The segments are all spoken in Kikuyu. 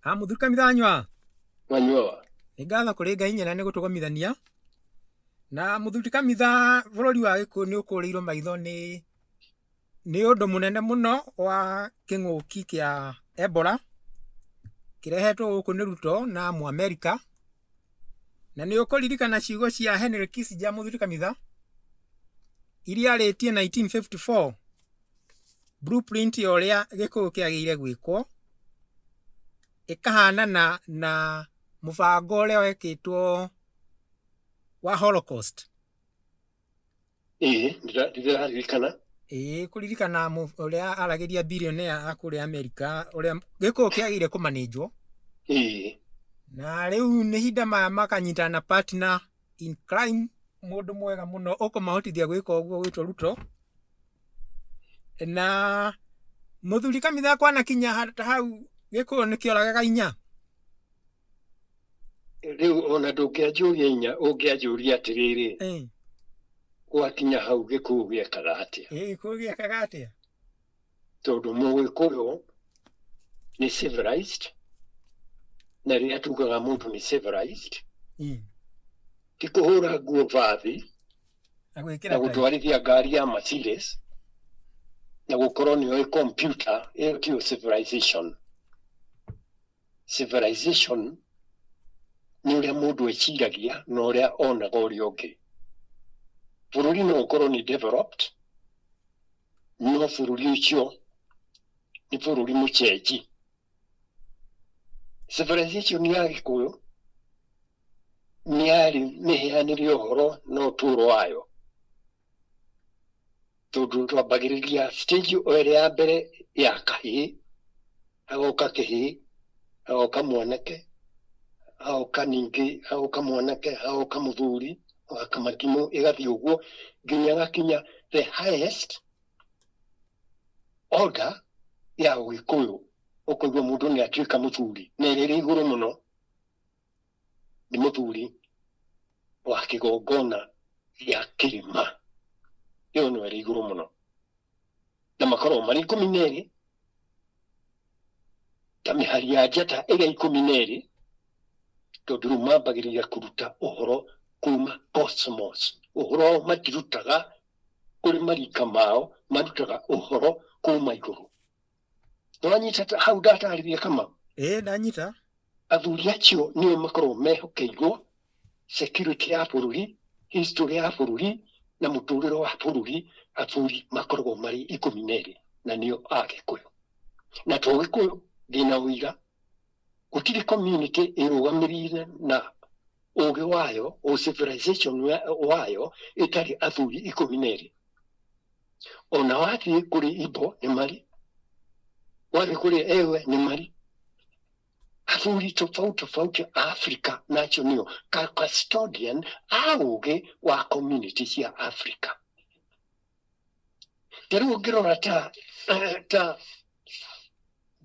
A mũthuri Kamithanyua. Wanyua. Nĩ ngatho kũrĩ Ngai nyene nĩ gũtũgomithania. Na mũthuri Kamitha, bũrũri wa Gĩkũyũ nĩ ũkũrĩirwo maitho nĩ ũndũ mũnene mũno wa kĩng'ũki kĩa Ebola kĩrehetwo gũkũ nĩ Ruto na Mũamerika. Na nĩ ũkũririkana ciugo cia Henry Kissinger, mũthuri Kamitha, iria arĩtie 1954, blueprint ya ũrĩa Gĩkũyũ kĩagĩrĩire gwĩkwo, ĩkahanana na mũbango ũrĩa wekĩtwo wa Holocaust. Ĩĩ, ndĩraririkana. Ĩĩ, kũririkana ũrĩa aragĩria billionaire a kũrĩa Amerika ũrĩa Gĩkũyũ kĩagĩrĩire kũmanĩnjwo. Na rĩu nĩ ihinda maya makanyitana na partner in crime, mũndũ mwega mũno ũkũmahotithia gwĩka ũguo gwĩtwo Ruto. Na mũthuri Kamitha, kwanakinya ta hau Gĩkũyũ nĩ kĩoragaga inya. Rĩu ona ndũngĩanjũria inya, ũngĩanjũria atĩrĩrĩ, gwakinya hau Gĩkũyũ gĩekaga atĩa? Ĩĩ, Gĩkũyũ gĩekaga atĩa? Tondũ Mũgĩkũyũ nĩ civilized, na rĩrĩa tugaga mũndũ nĩ civilized, ti kũhũra nguo bathi na gwĩkĩra na tai. Gũtwarithia ngari ya Mercedes na gũkorwo nĩ oĩ computer, ĩyo tiyo civilization. Civilization nĩ ũrĩa mũndũ eciragia na ũrĩa onaga ũrĩa ũngĩ. Bũrũri no ũkorwo nĩ developed, no bũrũri ũcio nĩ bũrũri mũcenji. Civilization ya Gĩkũyũ nĩ yarĩ mĩheanĩre ya ũhoro na ũtũũro wayo, tondũ twambagĩrĩria stage o ĩrĩa ya mbere ya kahĩĩ, hagoka kĩhĩĩ, hagoka mwanake, hagoka ningĩ hagoka mwanake, hagoka mũthuri, hagoka matimũ, ĩgathiĩ ũguo nginya gakinya the highest order ya Ũgĩkũyũ, ũkaigua mũndũ nĩ atuĩka mũthuri, na ĩrĩa ĩrĩ igũrũ mũno nĩ mũthuri wa kĩgongona gĩa kĩrĩma. Ĩyo nĩyo ĩrĩ igũrũ mũno, na makoragwo marĩ 12 ta mĩhari ya njata ĩrĩa 12, tondũ rĩu mambagĩrĩria kũruta ũhoro kuma cosmos. Ũhoro wao matirutaga kũrĩ marika mao, marutaga ũhoro kuma igũrũ. Nĩwanyita hau ndatarĩria, Kamau? Ĩĩ, ndanyita. Athuri acio nĩo makoragwo mehokeirwo security ya bũrũri, history ya bũrũri na mũtũrĩre wa bũrũri. Athuri makoragwo marĩ 12 na nĩo a Gĩkũyũ. Na to Gĩkũyũ, ndĩna ũira gũtirĩ community ĩrũgamĩrĩire na ũgĩ wayo o civilization wayo ĩtarĩ athuri 12. Ona wathiĩ kũrĩ Igbo nĩ marĩ, wathiĩ kũrĩ Ewe nĩ marĩ athuri tofauti tofauti a Africa, nacio nĩo ka custodian a ũgĩ wa community cia Africa. Ta rĩu ũngĩrora ta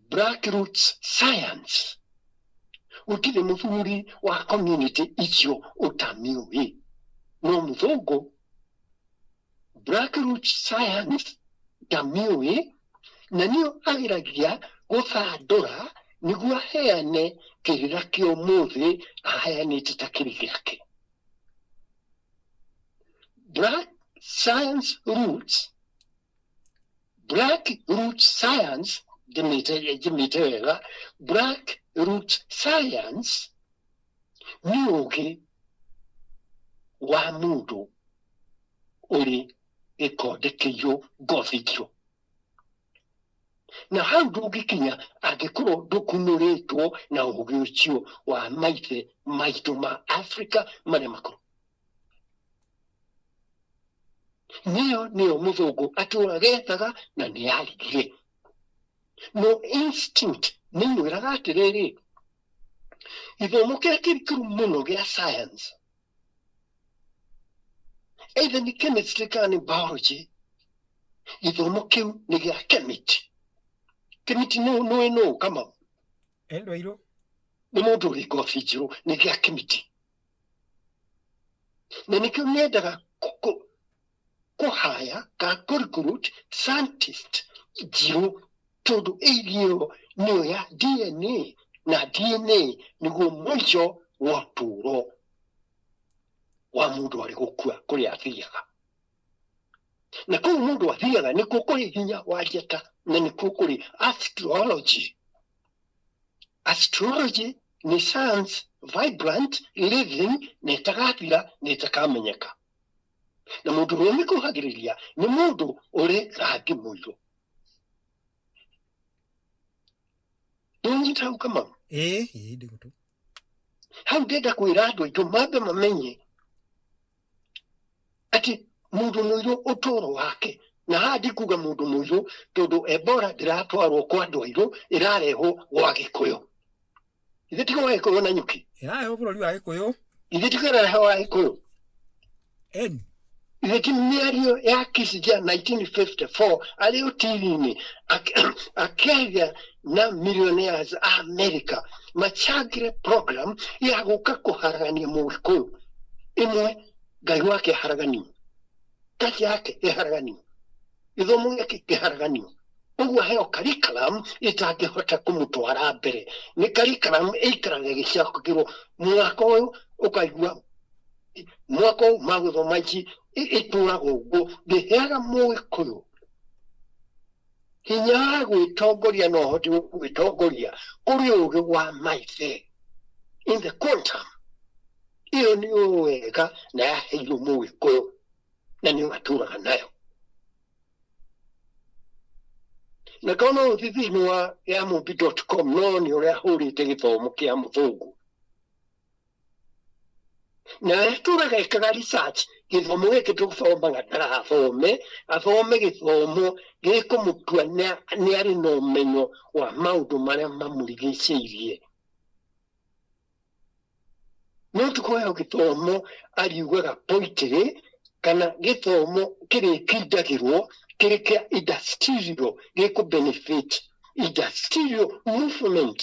Black Roots Science, gũtirĩ mũthuri wa community icio ũtamiũĩ, no mũthũngũ Black Roots Science ndamiũĩ, na nĩyo ageragia gũthandũra nĩguo aheane kĩrĩra kĩa ũmũthĩ aheanĩte ta kĩrĩ gĩake. Black Science Roots, Black Roots Science, njĩmĩte wega, Black Roots Science nĩ ũgĩ wa mũndũ ũrĩ gĩkonde kĩirũ, ngothi njirũ, na hau ndũngĩkinya angĩkorwo ndũkunũrĩtwo na ũgĩ ũcio wa maithe maitũ ma Afrika marĩa makũrũ. Nĩyo mũthũngũ atũraga ethaga na nĩ yarigire, no instinct nĩ mwĩraga atĩrĩrĩ, gĩthomo kĩrĩa kĩrikĩru mũno gĩa science, either nĩ chemistry kana nĩ biology, gĩthomo kĩu nĩ gĩa kemiti. Kemiti nĩ nũĩ nũ, Kamau? Andũ airũ. Nĩ mũndũ ũrĩ ngothi njirũ, nĩ gĩa kemiti, na nĩkĩo mendaga kũhaya ka kũ recruit scientist njirũ, tondũ area ĩyo nĩyo ya DNA. Na DNA nĩguo mũico wa ũtũũro wa mũndũ arĩ gũkua kũrĩa athiaga. Na kũu mũndũ athiaga nĩkuo kũrĩ hinya wa njata na nĩkuo kũrĩ astrology. Astrology nĩ science vibrant living na ĩtagathira na ĩtakamenyeka. Na mũndũ ũrĩa ũmĩkuhagĩrĩria nĩ mũndũ ũrĩ rangi mũirũ. Nĩũnyita hau Kamau? Ĩĩ, ĩĩ ndĩgũtũ. Hau ndĩrenda kwĩra andũ aitũ mambe mamenye atĩ mũndũ mũirũ ũtũũro wake, na haha ndikuga mũndũ mũirũ tondũ Ebola ndĩratwarwo kwa andũ airũ, ĩrarehwo gwa Gĩkũyũ. Ithe ti gwa Gĩkũyũ na nyuki? Ĩrarehwo bũrũri wa Gĩkũyũ. Ithe ti ĩrarehwo gwa Gĩkũyũ? Eni. Ithe ti mĩario ya Kissinger 1954 arĩ ũtiri-inĩ akĩaria na millionaires a America machangire program ya gũka kũharagania Mũgĩkũyũ ĩmwe, Ngai wake aharaganio, kaci yake ĩharaganio, gĩthomo gĩake kĩharaganio, ũguo aheo curriculum ĩtangĩhota kũmũtwara mbere. Nĩ curriculum ĩikaraga ĩgĩcokagĩrwo mwaka ũyũ, ũkaigua mwaka ũyũ magũthoma ici, ĩtũraga ũguo. Ndĩheaga Mũgĩkũyũ hinya wa gwĩtongoria na ũhoti wa gwĩtongoria kũrĩ ũgĩ wa maithe in the quantum. Ĩyo nĩ wega na yaheirwo Mũgĩkũyũ na nĩyo atũraga nayo. Na korwo no ũthiĩ thĩinĩ wa ya mũmbi.com, no nĩ ũrĩa ahũrĩte gĩthomo kĩa mũthũngũ na atũraga ekaga research. Gĩthomo gĩkĩ tũthomaga ndarathome, athome gĩthomo gĩkũmũtua nĩ arĩ na ũmenyo wa maũndũ marĩa mamũrigicĩirie. No tũkũheo gĩthomo ariugaga poetry kana gĩthomo kĩrĩkindagĩrwo kĩrĩ kĩa industrial, gĩkũ benefit industrial movement.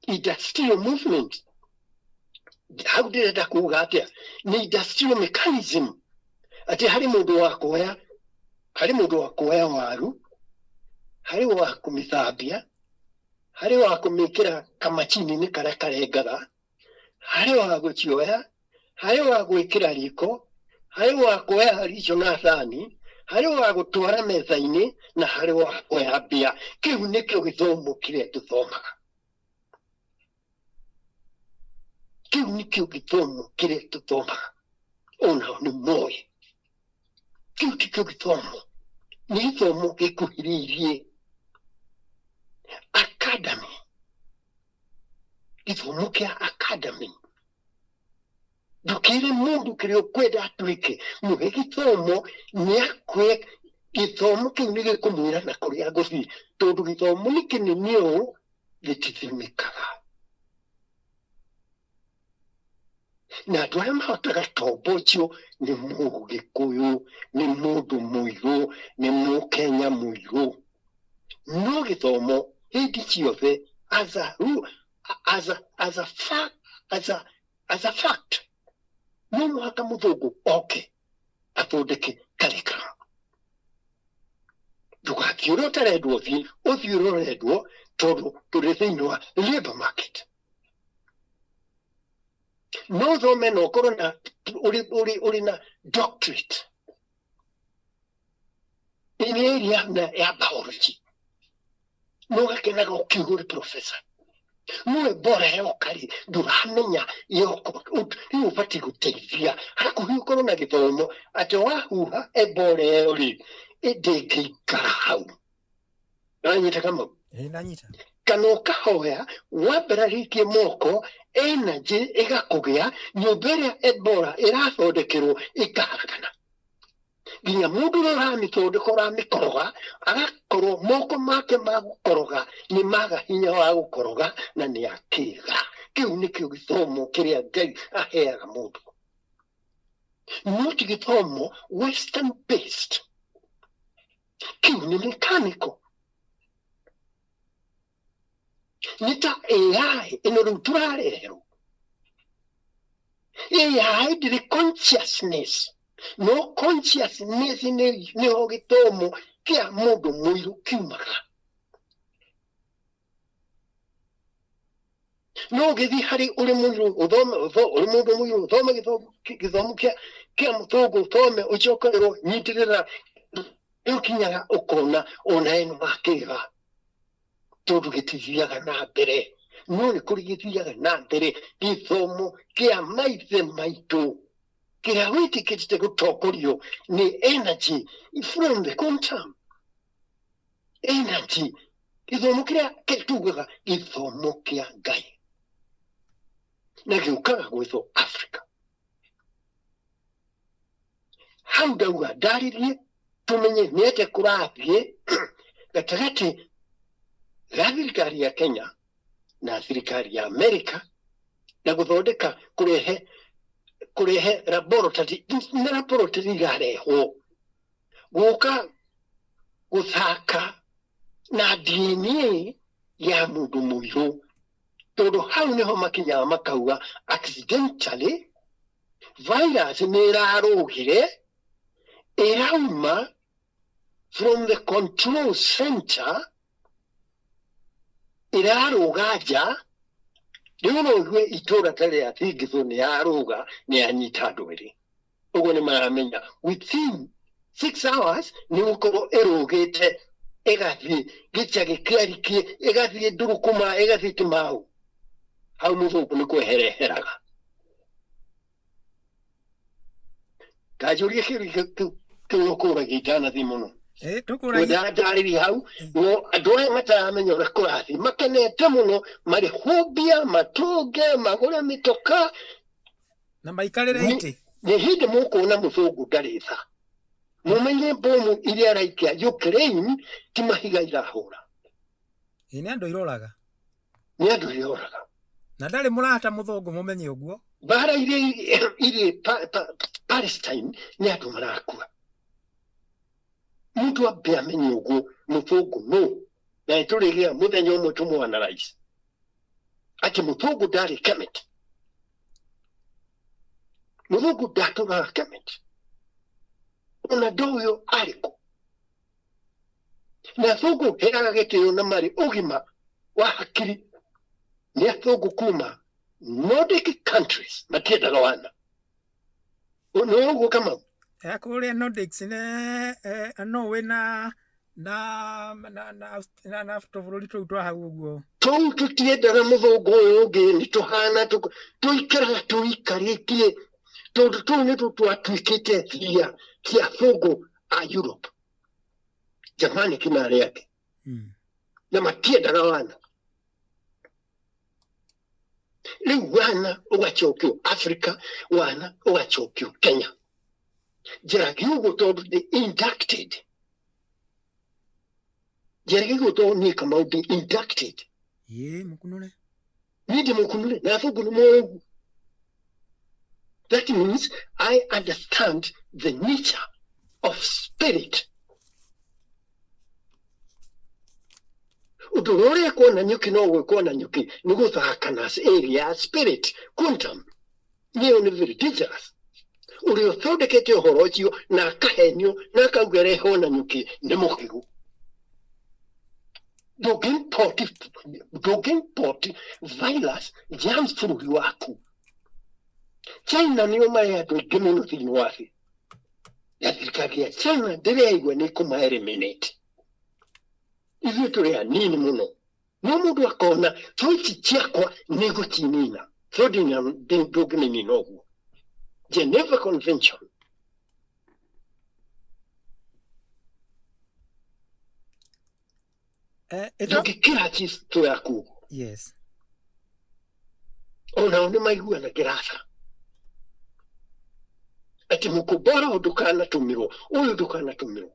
Industrial movement hau ndĩrenda kuga atĩa? Nĩ industrial mechanism, atĩ harĩ mũndũ wa kuoya, harĩ mũndũ wa kuoya waru, harĩ wa kũmĩthambia, harĩ wa kũmĩkĩra kamacini-inĩ karĩa karengaga, harĩ wa gũcioya, harĩ wa gwĩkĩra riko, harĩ wa kuoya rico na thani, harĩ wa gũtwara metha-inĩ, na harĩ wa kuoya mbĩa. Kĩu nĩkĩo gĩthomo kĩrĩa tũthomaga. Kĩu nĩkĩo gĩthomo kĩrĩa tũthomaga, onao nĩ moĩ kĩu tikĩo gĩthomo, nĩ gĩthomo gĩkuhĩrĩirie academy, gĩthomo kĩa academy. Ndũkĩre mũndũ kĩrĩa ũkwenda atuĩke, mũhe gĩthomo nĩ akwe. Gĩthomo kĩu nĩ gĩkũmwĩra na kũrĩa agũthiĩ, tondũ gĩthomo nĩ kĩnene ũũ gĩtithimĩkaga. Na andũ arĩa mahotaga tombo ũcio nĩ Mũgĩkũyũ, nĩ mũndũ mũirũ, nĩ Mũkenya mũirũ. No gĩthomo hĩndĩ ciothe as a, as a, as a fact, as a, as a fact, no mũhaka mũthũngũ oke athondeke curriculum. Ndũgathiĩ ũrĩa ũtarendwo, ũthiĩ ũthiĩ ũrĩa ũrendwo, tondũ tũrĩ thĩinĩ wa labor market. No ũthome na ũkorwo na ũrĩ na doctorate in area na ya biology, no ũgakenaga ũkiuga ũrĩ professor, no Ebola yoka rĩ, ndũramenya yoka rĩu ũbatiĩ gũteithia hakuhĩ ũkorwo na gĩthomo atĩ wahuha Ebola ĩyo rĩ, ndĩngĩikara hau. Ũranyita Kamau? Ĩĩ, ndanyita. Kana ũkahoya wambararĩtie moko, energy ĩgakũgĩa nyũmba ĩrĩa Ebola ĩrathondekerwo ĩkaharagana, nginya mũndũ ũrĩa ũramĩthondeka, ũramĩkoroga, agakorwo moko make ma gũkoroga nĩ maga hinya wa gũkoroga na nĩ akĩga. Kĩu nĩkĩo gĩthomo kĩrĩa Ngai aheaga mũndũ, no ti gĩthomo western based. Kĩu nĩ mechanical, nĩ ta AI ĩno rĩu tũrareherwo. AI ndĩrĩ consciousness, no consciousness nĩho gĩthomo kĩa mũndũ mũirũ kiumaga. No ũgĩthiĩ harĩ ũrĩ mũirũ ũthome ũrĩ mũndũ mũirũ ũthome gĩthomo kĩa mũthũngũ ũthome ũcokererwo nyitĩrĩra nĩ ũkinyaga ũkona ona ĩno makĩga tondũ gĩtithiaga na mbere no nĩ kũrĩ gĩthiaga na mbere gĩthomo kĩa maithe maitũ kĩrĩa wĩtĩkĩrĩte gũtongorio nĩ energy from the quantum energy gĩthomo kĩrĩa tugaga gĩthomo kĩa Ngai na gĩũkaga gwĩtwo Africa hau ndauga ndarĩrie tũmenye nĩ atĩa kũrathiĩ gatagatĩ ga thirikari ya Kenya na thirikari ya Amerika na gũthondeka kũrehe kũrehe laboratory nĩ laboratory irarehwo gũka gũthaka na DNA ya mũndũ mũirũ tondũ hau nĩho makinyaga makauga accidentally virus nĩ ĩrarũgire ĩrauma from the control center ĩrarũga nja rĩu no ũigue itũra ta rĩa Thingithũ nĩ yarũga nĩ yanyita andũ erĩ ũguo nĩ maramenya within 6 hours nĩ gũkorwo ĩrũgĩte ĩgathiĩ gĩcagi kĩarikie ĩgathiĩ Ndurukuma ĩgathiĩ Kĩmau hau mũthũngũ nĩ kwehereheraga ndanjũria kĩũria kĩu kĩu ũkũragia itanathiĩ mũno. Tũkũragia ndarĩria hau no andũ aya mataramenya ũrĩa kũrathiĩ makenete mũno marĩ hũmbia matũnge magũre mĩtoka na maikarĩre itĩ. Nĩ hĩndĩ mũkuona mũthũngũ ndarĩ tha mũmenye bomu iria araikia Ukraine ti mahiga irahũra. Nĩ andũ iroraga. Nĩ andũ iroraga. Na ndarĩ mũrata mũthũngũ mũmenye ũguo. Mbara iria irĩ Palestine nĩ andũ marakua mũndũ ambe amenye ũguo mũthũngũ no na nĩtũrĩgĩa mũthenya ũmwe tũmũ analyze atĩ mũthũngũ ndarĩ Kemet mũthũngũ ndatũraga Kemet ona ndoyo arĩ kũ na athũngũ heaga gĩtĩo na marĩ ũgima wa hakiri nĩ athũngũ kuma Nordic countries matiendaga wana nĩ ũguo Kamau. Kũrĩa Nordics nĩ Norway na tũbũrũri tũu twa hau ũguo. Tũu tũtiendaga mũthũngũ ũyũ ũngĩ nĩ tũhana tũikaraga tũikarĩtie tondũ tũu nĩtwo twatuĩkĩte thia cia athũngũ a Europe Germanic na arĩa angĩ na matiendaga wana rĩu wana ũgacokio Africa wana ũgacokio Kenya njaragia ũguo tondũ ndĩ inducted njaragia ũguo tondũ niĩ Kamau ndĩ inducted. Ĩĩ mũkunũre. Niĩ ndĩ mũkunũre na athũngũ nĩ moĩ ũguo. That means I understand the nature of spirit. Ũndũ ũrĩa ũrekwo na nyuki no gwĩkwo na nyuki nĩ gũthaka na area ya spirit quantum nĩyo nĩ very dangerous ũrĩa ũthondekete ũhoro ũcio na akahenio na akauga rehwo na nyuki nĩ mũkĩgu ndũngĩ import virus germs bũrũri waku. China nĩo marĩ andũ aingĩ mũno thĩinĩ wa thĩ na thirikari ya China ndĩraigua nĩ ĩkũma eliminate ithuĩ tũrĩ anini mũno no mũndũ akona thũ ici ciakwa nĩ gũcinina thũ ndũngĩmĩnina ũguo Geneva Convention. Ndũngĩkĩra thũ yaku ũguo. Onao nĩ maiguana kĩratha atĩ mũkũmbora ũyũ ndũkanatũmĩrwo ũyũ ndũkanatũmĩrwo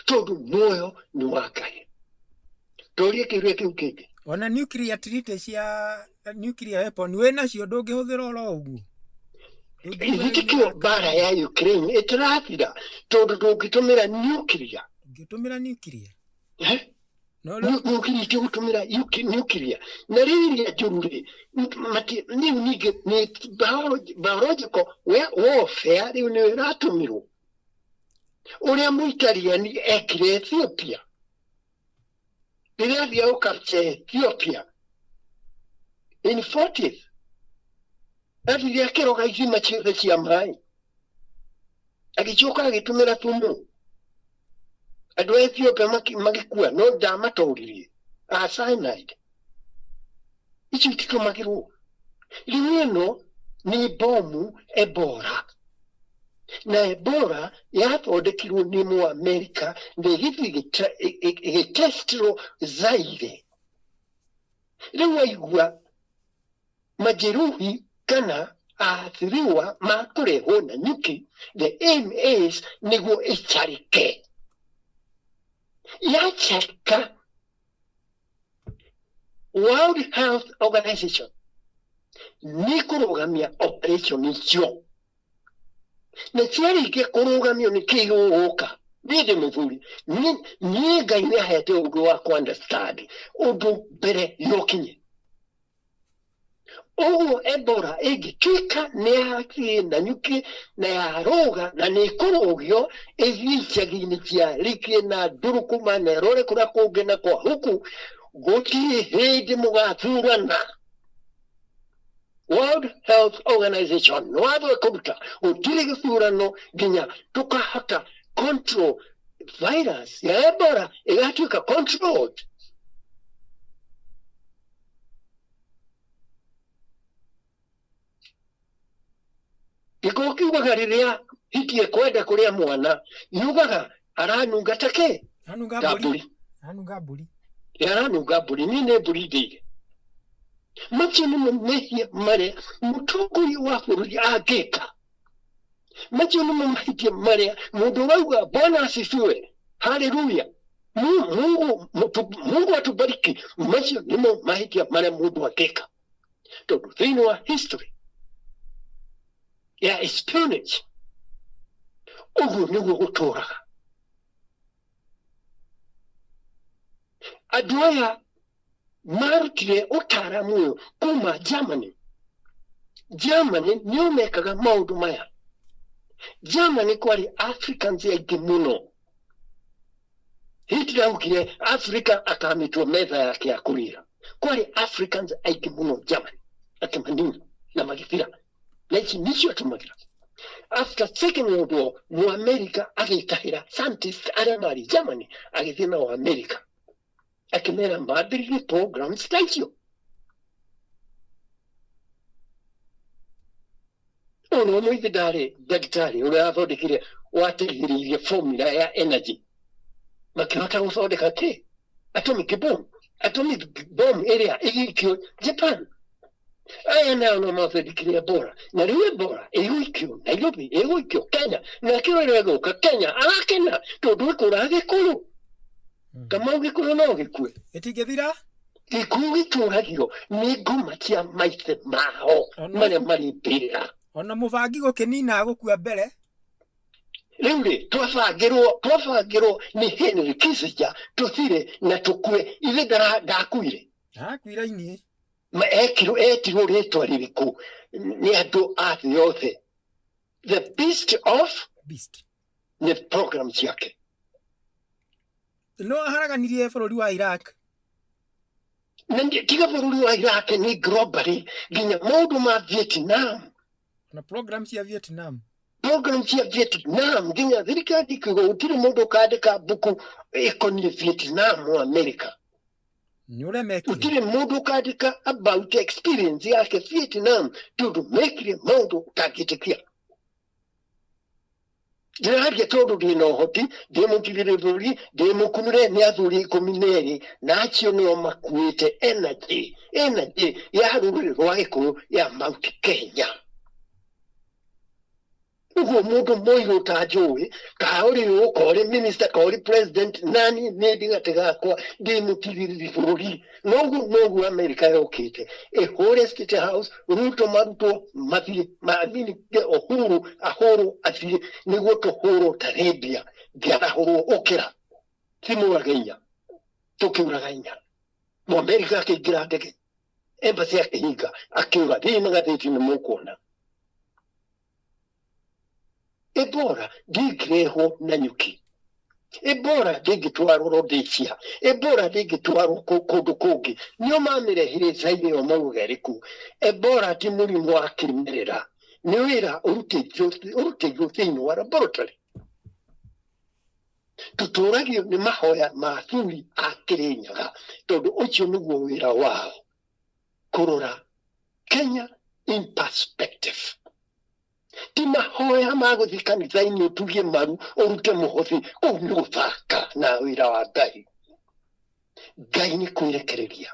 tondũ muoyo nĩ wa Ngai torie kĩũria kĩu kĩngĩ. Ona nuclear treaty cia nuclear weapon wĩ nacio ndũngĩhũthĩra oro ũguo. Gĩtikĩo mbara ya Ukraine ĩtĩrathira tondũ ndũngĩtũmĩra nuclear. Ndũngĩtũmĩra nuclear. Eh? No rĩu nuclear itigũtũmĩra nuclear na rĩrĩa njũru rĩ rĩu ningĩ nĩ biological warfare rĩu nĩyo ĩratũmĩrwo ũrĩa mũitaliani ekire Ethiopia rĩrĩa athiĩ gũcapture Ethiopia. In 40th athire akĩroga ithima ciothe cia maĩ, agĩcoka agĩtũmĩra thumu andũ a Ethiopia magĩkua, no ndamatoririe a cyanide icio ititũmagĩrwo. Rĩu ĩno nĩ bomu Ebola, na Ebola yathondekirwo nĩ Mũamerika na ĩgĩthiĩ ĩgĩtestirwo Zaire. Rĩu waigua majeruhi kana aathiriwa makũrehwo na nyuki, the aim is nĩguo ĩcarĩke. Yacarĩka, World Health Organization nĩ kũrũgamia operation icio, na ciarĩkia kũrũgamio nĩ kĩ gĩgũka? Niĩ ndĩ mũthuri, niĩ Ngai nĩ ahete ũndũ wa kũ understand ũndũ mbere yokinye. Ũguo Ebola ĩngĩtuĩka nĩ yathiĩ na nyuki na yarũga na nĩ ĩkũrũgio ĩthiĩ icagi-inĩ cia Rikie na Ndurukuma na ĩrore kũrĩa kũngĩ na kwa huku, gũtirĩ hĩndĩ mũgathurana. World Health Organization nĩ watho ĩkũruta, gũtirĩ gĩthurano nginya tũkahota control virus ya Ebola ĩgatuĩka controlled. Gĩkũyũ kiugaga rĩrĩa hiti ĩkwenda kũrĩa mwana, yugaga aranunga ta kĩ? Anunga Ta mbũri. mbũri. Anunga mbũri. Aranunga mbũri. Niĩ nĩ mbũri ndĩire. Macio nĩmo mehia marĩa mũtongoria wa bũrũri angĩka. Macio nĩmo mahĩtia marĩa mũndũ ũrauga Bwana asifiwe, haleluya, Mungu, Mungu atubariki. Macio nĩmo mahĩtia marĩa mũndũ angĩka, tondũ thĩinĩ wa history ya espionage ũguo nĩguo gũtũraga. Andũ aya marutire ũtaaramu ũyũ kuma Germany. Germany nĩo mekaga maũndũ maya. Germany kwarĩ Africans aingĩ mũno. Hitler augire Africa akamĩtua metha yake ya kũrĩra. Kwarĩ Africans aingĩ mũno Germany, akĩmanina na magĩthira, na ici nicio atũmagĩra. After Second World War, Mũamerika agĩtahĩra scientists arĩa marĩ Germany, agĩthiĩ nao America, akĩmera mambĩrĩrie programs ta icio. Ũyũ nĩ mũithi ndarĩ ndagĩtarĩ ũrĩa wathondekire, wateithĩrĩirie formula ya energy, makĩhota gũthondeka kĩ atomic bomb, atomic bomb ĩrĩa ĩgĩikio Japan. Aya nao no mathondekire Ebola, na rĩu Ebola ĩgũikio Nairobi, ĩgũikio Kenya, nake ũrĩa ĩgũka Kenya arakena tondũ ĩkũraga Gĩkũyũ. Kamau, Gĩkũyũ no gĩkue? Ĩtingĩthira. Gĩkũyũ gĩtũragio nĩ ngoma cia maithe mao marĩa marĩ mbĩrĩra. Ona mũbangi gũkĩnina gũkua mbere. Rĩu rĩ, twabangĩrwo nĩ Henry Kissinger tũthire na tũkue. Ithe ndakuire. Ndakuire inyuĩ. Ekirwo, etirwo rĩtwa rĩrĩkũ nĩ andũ a thĩ yothe? The Beast of Beast. Nĩ program ciake. No aharaganirie bũrũri wa Iraq. Na tiga bũrũri wa Iraq, nĩ globally nginya maũndũ ma Vietnam. Na program cia Vietnam. Program cia Vietnam, nginya thirikari ikiuga gũtirĩ mũndũ ũkandĩka mbuku ĩkoniĩ Vietnam America. Nĩ ũrĩa mekire. Gũtirĩ mũndũ ũkandĩka about experience yake Vietnam, tondũ mekire maũndũ ũtangĩtĩkia. Ndĩraria tondũ ndĩ na ũhoti, ndĩ mũtirĩrĩ bũrũri, ndĩ mũkunũre nĩ athuri 12, na acio nĩo makuĩte energy ya rũrĩrĩ rwa Gĩkũyũ ya Mount Kenya. Ũguo mũndũ mũirũ ta njũĩ ka ũrĩ ũka ũrĩ minister ka ũrĩ president, nani nĩ ndigate gakwa, ndĩ mũtirĩrĩri bũrũri. Noguo noguo Amerika yokĩte ĩhũre State House, Ruto marutwo mathiĩ mathini, Uhuru ahũrwo athiĩ, nĩguo tũhũrwo ta Libya. Ngĩarahũrwo ũkĩra timũraga inya, tũkĩũraga inya. Mũamerika akĩingĩra ndege, embassy akĩhinga, akĩũra. Thĩinĩ magathĩti nĩ mũkuona. Ebola ndingĩrehwo na nyuki. Ebola ndĩngĩtwarwo Rhodesia, Ebola ndĩngĩtwarwo kũndũ kũngĩ, nĩo mamĩrehire Zaire o maugaga ĩrĩ kũu. Ebola ti mũrimũ wa kĩmerera, nĩ wĩra ũrutĩirwo thĩinĩ wa laboratory. Tũtũragio nĩ mahoya ma athuri a Kĩrĩnyaga, tondũ ũcio nĩguo wĩra wao, kũrora Kenya in perspective. Ti mahoya ma gũthiĩ kanitha-inĩ ũturie maru ũrute mũhothi, kũu nĩ gũthaka na wĩra wa Ngai. Ngai nĩ kwĩrekereria,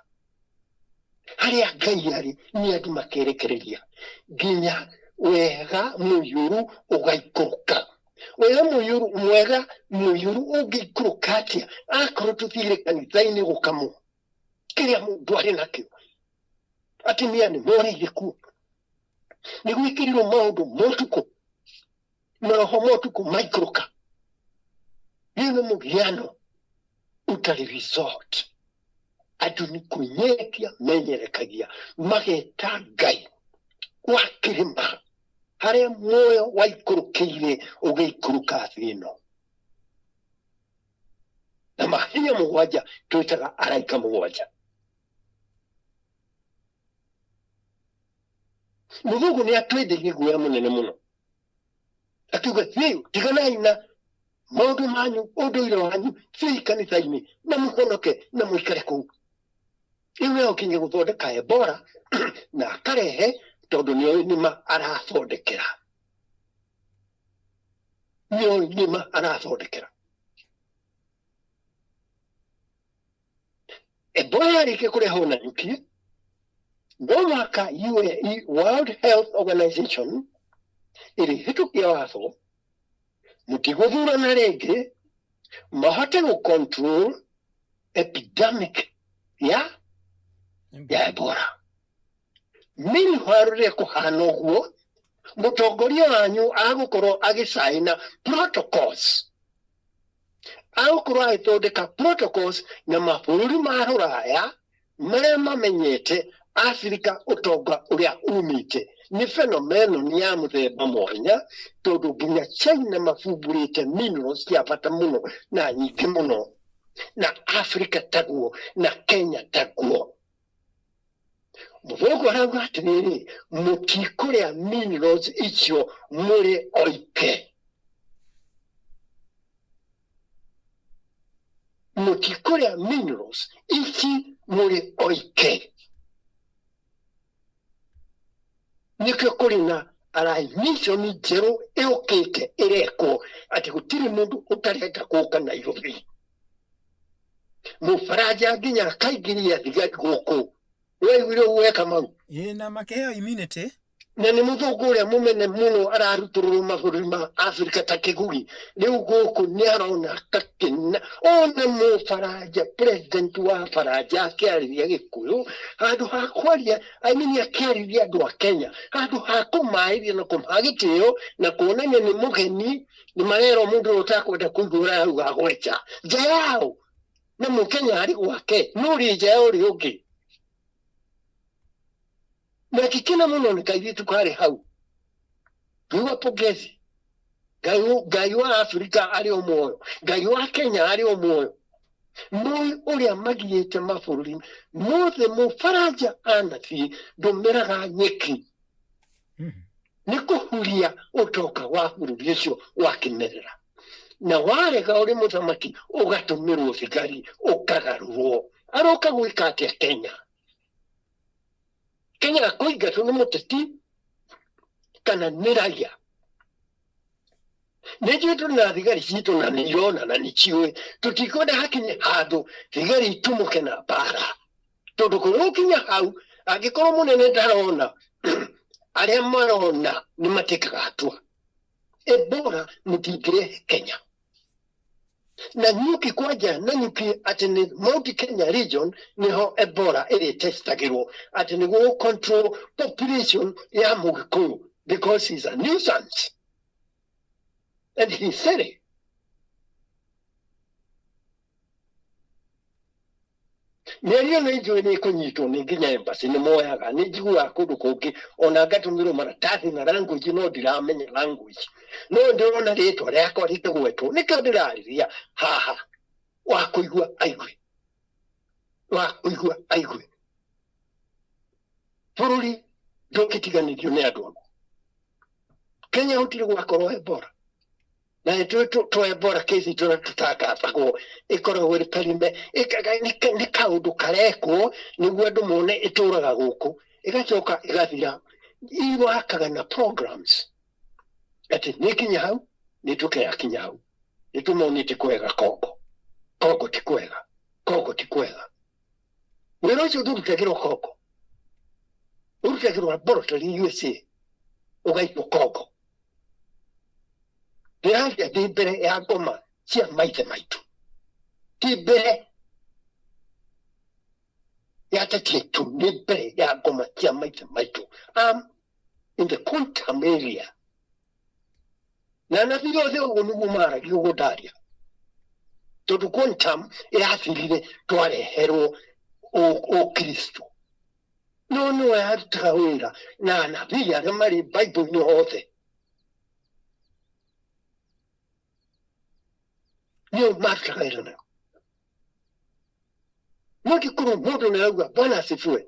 harĩa Ngai arĩ nĩ andũ makerekereria nginya wega mũiyũru ũgaikũrũka. Wega mũiyũru, mwega mũiyũru ũngĩikũrũka atĩa akorwo tũthire kanitha-inĩ gũkamwo kĩrĩa mũndũ arĩ nakĩo? Atumia nĩ morĩire kuo, nĩ gwĩkĩrirwo maũndũ motukũ, maroho motukũ maikũrũka. Rĩu nĩ mũhiano ũtarĩ resort. Andũ nĩ kwĩnyerekia menyerekagia, mageta Ngai wa kĩrĩma harĩa muoyo waikũrũkĩire ũgĩikũrũka thĩ ĩno. Na mahinya mũgwanja twĩtaga araika mũgwanja. Mũthũngũ nĩ atwendeirie guoya mũnene mũno, akiuga thiĩ tiganai na maũndũ manyu, ũndũire wanyu, thiĩi kanitha-inĩ na mũhonoke na mũikare kũu. Rĩu we okinya gũthondeka Ebola na akarehe, tondũ nĩoĩ nĩma arathondekera, nĩoĩ nĩma arathondekera. Ebola yarĩkia kũrehwo na nyuki, no mwaka UAE World Health Organization ĩrĩhĩtũkia watho mũtigũthurana rĩngĩ, mahote gũ control epidemic ya Ebola. Meanwhile rĩrĩa kũhana ũguo, mũtongoria wanyu agũkorwo agĩcaina protocols, agũkorwo agĩthondeka protocols na mabũrũri ma rũraya marĩa mamenyete Afrika ũtonga ũrĩa umĩte nĩ phenomenon ya mũthemba mwanya, tondũ nginya China mabumbũrĩte minerals cia bata mũno na nyingĩ mũno, na Afrika taguo na Kenya taguo. Mũthũngũ arauga atĩrĩrĩ, mũtikũrĩa minerals icio mũrĩ oike, mũtikũrĩa minerals ici mũrĩ oike. Nĩkĩo kũrĩ na mission njerũ ĩũkĩte ĩrekwo atĩ gũtirĩ mũndũ ũtarenda gũka Nairobi. Mũbaranja nginya akaingĩria thigari gũkũ, waiguire ũguo eka mau? Ĩĩ, na makĩheo immunity. Na nĩ mũthũngũ ũrĩa mũmene mũno ararutũrũrwo mabũrũri ma Afrika ta kĩguri. Rĩu gũkũ nĩ arona kakena ona mũbaranja, president wa baranja akĩarĩria Gĩkũyũ handũ ha kwaria, I mean akĩarĩria andũ a Kenya handũ ha kũmaĩria na kũmaha gĩtĩo na kuonania nĩ mũgeni, nĩ marerwo mũndũ ũrĩa ũtakwenda kũigua ũrĩa arauga agwecha nja yao, na mũkenya arĩ gwake no ũrĩ nja ya ũrĩa ũngĩ. Na akĩkena mũno nĩ kairĩtu karĩ hau ngĩigua pongezi. Ngai wa Afrika arĩ o muoyo, Ngai wa Kenya arĩ o muoyo. Mũĩ ũrĩa magiĩte mabũrũri mothe, mũbaranja anathiĩ ndũmeraga nyeki nĩ kũhuria ũtonga wa bũrũri ũcio wa kĩmerera, na warega ũrĩ mũthamaki ũgatũmĩrwo thigari ũkagarũrwo. Aroka gwĩka atĩa Kenya? Kenya akũingatwo nĩ mũteti kana nĩ raia? Nĩ njũĩ tũrĩ na thigari citũ na nĩ irona na nĩ ciũĩ tũtikwenda hakinye handũ thigari itumũke na mbara, tondũ kũrũkinya hau angĩkorwo mũnene ndarona, arĩa marona nĩ matĩkaga hatua. Ebola mũtingĩrehe Kenya na nyuki kwanja, na nyuki atĩ nĩ Mount Kenya region niho Ebola ĩrĩtestagĩrwo atĩ nĩguo control population ya Mũgĩkũyũ, because he's a nuisance and he said it. Mĩario nĩ njũĩ nĩ ĩkũnyitwo nĩ nginya embassy nĩ moyaga nĩ njiguaga kũndũ kũngĩ ona ngatũmĩrwo maratathi na language no ndiramenya language no ndĩrona rĩtwa rĩakwa rĩkĩgwetwo nĩkĩo ndĩrarĩria haha wa kũigua aigue wa kũigua aigue bũrũri ndũngĩtiganĩrio nĩ andũ aguo. Kenya gũtirĩ gwakorwo Ebola na ithuĩ twa Ebola kesi tũrĩa tũtangathagwo ĩkoragwo ĩrĩ perime nĩ kaũndũ karekwo nĩguo andũ mone ĩtũraga gũkũ ĩgacoka ĩgathira. Iwakaga na programs atĩ nĩ kinya hau nĩ tũke yakinya hau nĩ tũmonĩte kwega Kongo Kongo ti kwega Kongo ti kwega. Wĩra ũcio ndũrutagĩrwo Kongo, ũrutagĩrwo laboratory USA ũgaikwo Kongo. Ndĩraria ndĩ mbere ya ngoma cia maithe maitũ, ti mbere ya teti aitũ, nĩ mbere ya ngoma cia maithe maitũ. I'm in the quantum area na anabii othe ũguo nĩguo maragia ũguo ndaria tondũ quantum ĩrathirire twareherwo ũkristo no nĩwe arutaga wĩra na anabii arĩa marĩ Bible-inĩ othe nĩo marutaga wĩra nayo. No ngĩkorwo mũndũ nĩ arauga Bwana asifiwe,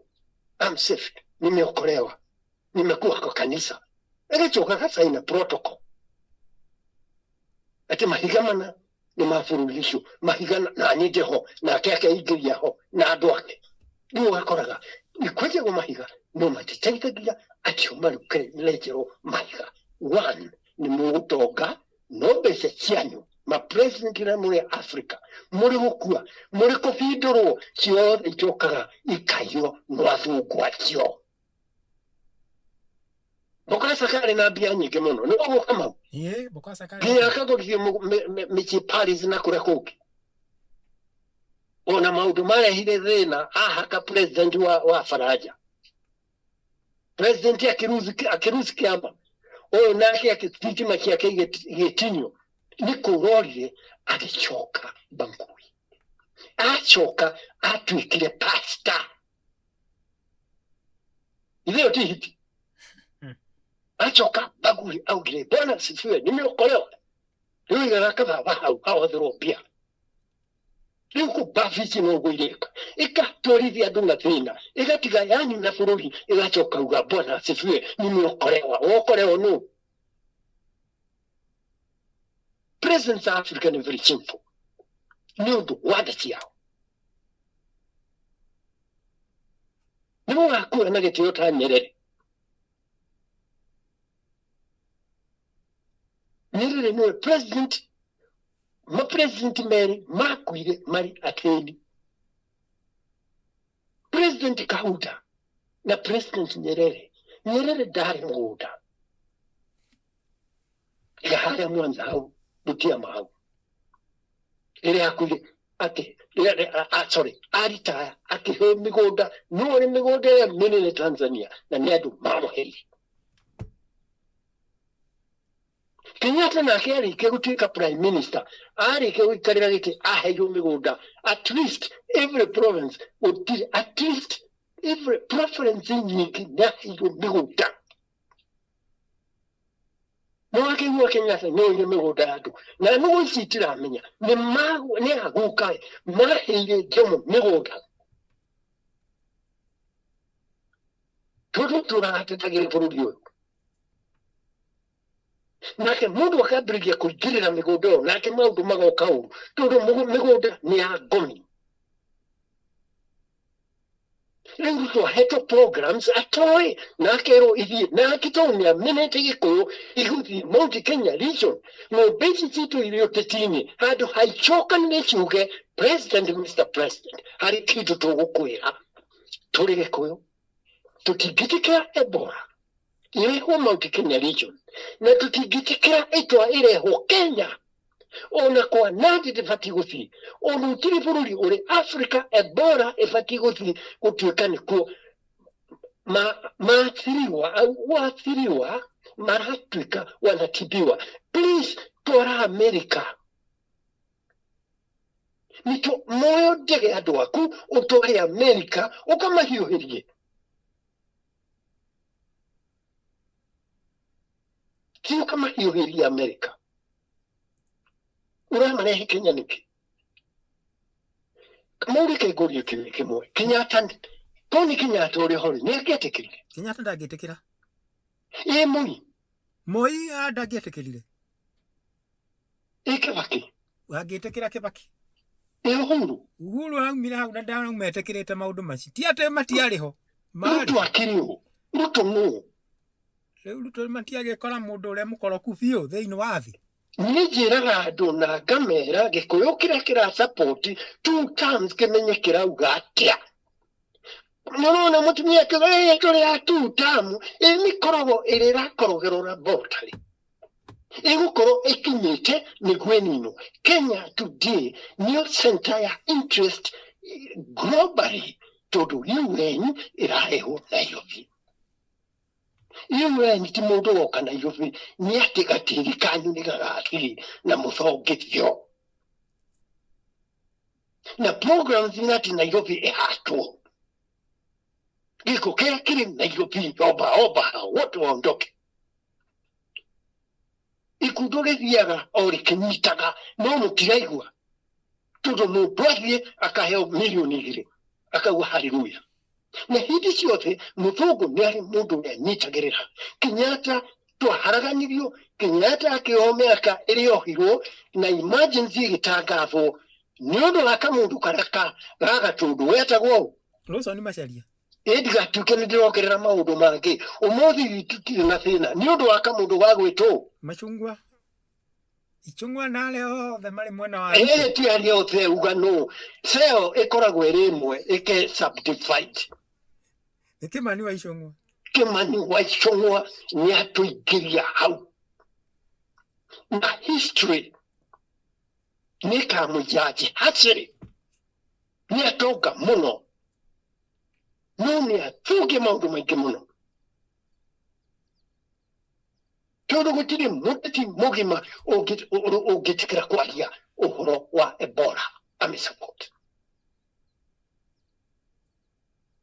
I'm saved, nimeokolewa, nimekuwa kwa kanisa, agacoka agacaina protocol atĩ mahiga mana nĩ ma bũrũri ũcio mahiga na niĩ ndĩ ho nake akeingĩria ho na andũ ake. Rĩu ũgakoraga nĩ kwenjagwo mahiga no matiteithagia acio marenjerwo mahiga. One nĩ mũgũtonga no mbeca cianyu ma president na mũrĩ Africa mũrĩ gũkua mũrĩ kũbindũrwo ciothe icokaga ikaiywo nĩ athũngũ acio. Bokasa karĩ na mbia nyingĩ mũno nĩ ũguo Kamau Ĩĩ, Bokasa karĩ nginya akagũrithio mĩciĩ Paris na kũrĩa kũngĩ. Ona maũndũ marehire thĩna ahaka president wa Faranja president akĩruzi kĩama ũyũ nake thitima ciake igĩtinio nĩ kũrorire agĩcoka Bangui acoka atuĩkire pastor ithĩo ti hiti acoka Bangui augire Bwana asifiwe nimeokolewa rĩu igaga kababa hau hahũthĩrwo mbia rĩu kũ babici noguo ireka ĩgatwarithia andũ na thĩna ĩgatiga yanyu na bũrũri ĩgacoka uga Bwana asifiwe nimeokolewa wokolewa nũ. Presidents of Africa nĩ very shameful nĩ ũndũ wa nda ciao nĩ mũgakua na gĩtĩo ta Nyerere. Nyerere nĩwe president ma president merĩ makuire marĩ athĩni. President Kaunda na President Nyerere. Nyerere ndarĩ mũgũnda iga harĩa Mwanza hau Butiama hau rĩrĩa akuire atĩ sorry aritaya akĩheo mĩgũnda no nĩ mĩgũnda ĩrĩa mĩnene Tanzania na nĩ andũ mamũheire. Kenyatta nake arĩkia gũtuĩka prime minister arĩkia gũikarĩra gĩtĩ aheirwo mĩgũnda at least every province gũtirĩ at least every preference nyingĩ nĩaheirwo mĩgũnda. Nĩ wakĩigua Kenyatta nĩ oire mĩgũnda ya andũ na nũgũ ici itiramenya nĩ aguka maheire Jomo mĩgũnda tondũ tũratetagĩra bũrũri ũyũ nake mũndũ akambĩrĩria kũingĩrĩra mĩgũnda ĩyo nake maũndũ magoka ũru tondũ mĩgũnda nĩ ya ngomi. Rĩu Ruto ahetwo programs atoĩ na akerwo ithiĩ nake tondũ nĩ amenete Gĩkũyũ igũthiĩ Mount Kenya region ng'ombe ici citũ irĩ ũteti-inĩ handũ haicokanĩre ciuge president Mr President harĩ kĩndũ tũgũkwĩra tũrĩ Gĩkũyũ tũtingĩtĩkĩra Ebola ĩrehwo Mount Kenya region na tũtingĩtĩkĩra ĩtwa ĩrehwo Kenya ona kwa Nandi ndĩbatiĩ gũthiĩ ona ũtirĩ bũrũri ũrĩ Africa Ebola ĩbatiĩ gũthiĩ gũtuĩka nĩkuo maathiriwa au waathiriwa maratuĩka wanatibiwa. Please twara America. Nito moyo ndege andũ aku ũtware Amerika ũkamahiũhĩrie. Ti ũkamahiũhĩrie Amerika. Ũramarehe Kenya nĩkĩ? Kamau reke ngũrie kĩũria kĩmwe. Kenyatta korwo nĩ Kenyatta ũrĩa ho rĩ, nĩ angĩetĩkĩrire? Kenyatta ndangĩtĩkĩra. Ĩ Moi? Moi ndangĩetĩkĩrire. Ĩ Kibaki? Angĩtĩkĩra Kibaki? Ĩ Uhuru? Uhuru aumire hau na ndarauma etĩkĩrĩte maũndũ macio. Ti atĩ matiarĩ ho. Marĩ. Ruto akĩrĩ ũ? Ruto nũ? Rĩu Ruto matiagĩkora mũndũ ũrĩa mũkoroku biũ thĩinĩ wa thĩ. Niĩ njĩraga andũ na ngamera Gĩkũyũ kĩrĩa kĩra support two terms kĩmenye kĩrauga atĩa. Nĩũrona mũtumia akiuga ĩĩ tũrĩ a two term, ĩ mĩkorogo ĩrĩa ĩrakorogerwo laboratory ĩgũkorwo ĩkinyĩte nĩguo ĩninwo. Kenya today nĩyo center ya interest globally tondũ UN ĩrarehwo Nairobi. UN ti mũndũ woka Nairobi nĩ atĩ gatĩri kanyu nĩ gagathiĩ na mũthongithio na programs nĩ atĩ Nairobi ĩhatwo gĩko kĩrĩa kĩrĩ Nairobi omba omba hao wote waondoke ikundo rĩthiaga o rĩkĩnyitaga no mũtiraigua tondũ mũndũ athiĩ akaheo mirioni igĩrĩ akauga haleluya na hĩndĩ ciothe mũthũngũ nĩ arĩ mũndũ ũrĩa anyitagĩrĩra Kenyatta twaharaganirio Kenyatta akĩohwo mĩaka ĩrĩa ohirwo na emergency ĩgĩtangathwo nĩ ũndũ wa kamũndũ karĩa ga gatũndũ wetagwo ũ? Lawson Macharia. Ĩ ndigatuĩke nĩ ndĩrongerera maũndũ mangĩ ũmũthĩ tũtirĩ na thĩna nĩ ũndũ wa kamũndũ ga gwĩtwo Machungwa. Ichung'wa na arĩa othe marĩ mwena wa Ĩĩ ti arĩa othe uga nũ cell ĩkoragwo ĩrĩ ĩmwe ĩke subdivide. Nĩ Kĩmani wa Ichung'wa. Kĩmani wa Ichung'wa nĩ atũingĩria hau na history nĩ ĩkamũjaji hacĩrĩ nĩ atonga mũno no nĩ athũkia maũndũ maingĩ mũno. Tondũ gũtirĩ mũteti mũgima ũngĩtĩkĩra kwaria ũhoro wa Ebola amĩsupport.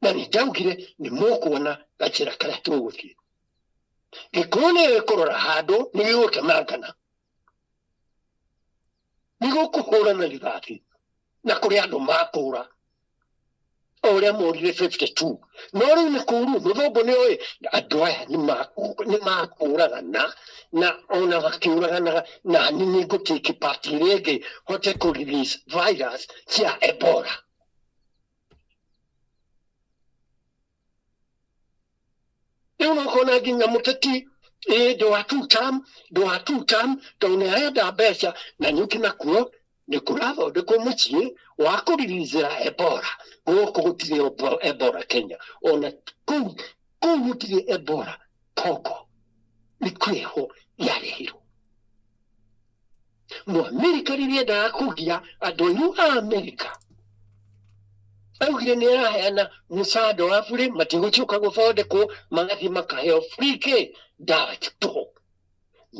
Na nĩ ndaugire nĩ mũkuona gacĩra karĩa tũgũthiĩ. Gĩkũyũ nĩ gĩkũrora handũ nĩ gĩgũtemangana, nĩ gũkũhũrana rithathi na kũrĩ andũ makũra o ũrĩa morire 52 no rĩu nĩ kũru mũthũngũ nĩ oĩ andũ aya nĩ makũragana na ona makĩũraganaga na nĩ nĩ ngũtake part ĩrĩa ĩngĩ hote kũ release virus cia Ebola. Rĩu no ũkona nginya mũteti ĩ ndwa two term ndwa two term tondũ nĩ arenda mbeca na nyuki nakuo nĩ kũrathondekwo mũciĩ wa kũririzĩra Ebola. Gũkũ gũtirĩ Ebola Kenya, ona kũu kũu gũtirĩ Ebola Congo, nĩ kũrehwo yarehirwo. Mũamerika rĩrĩa endaga kũgia andũ airũ a Amerika augire nĩ araheana mũcanda wa burĩ matigũcoka gũthondekwo magathiĩ makaheo free kĩ ndawa tũhũ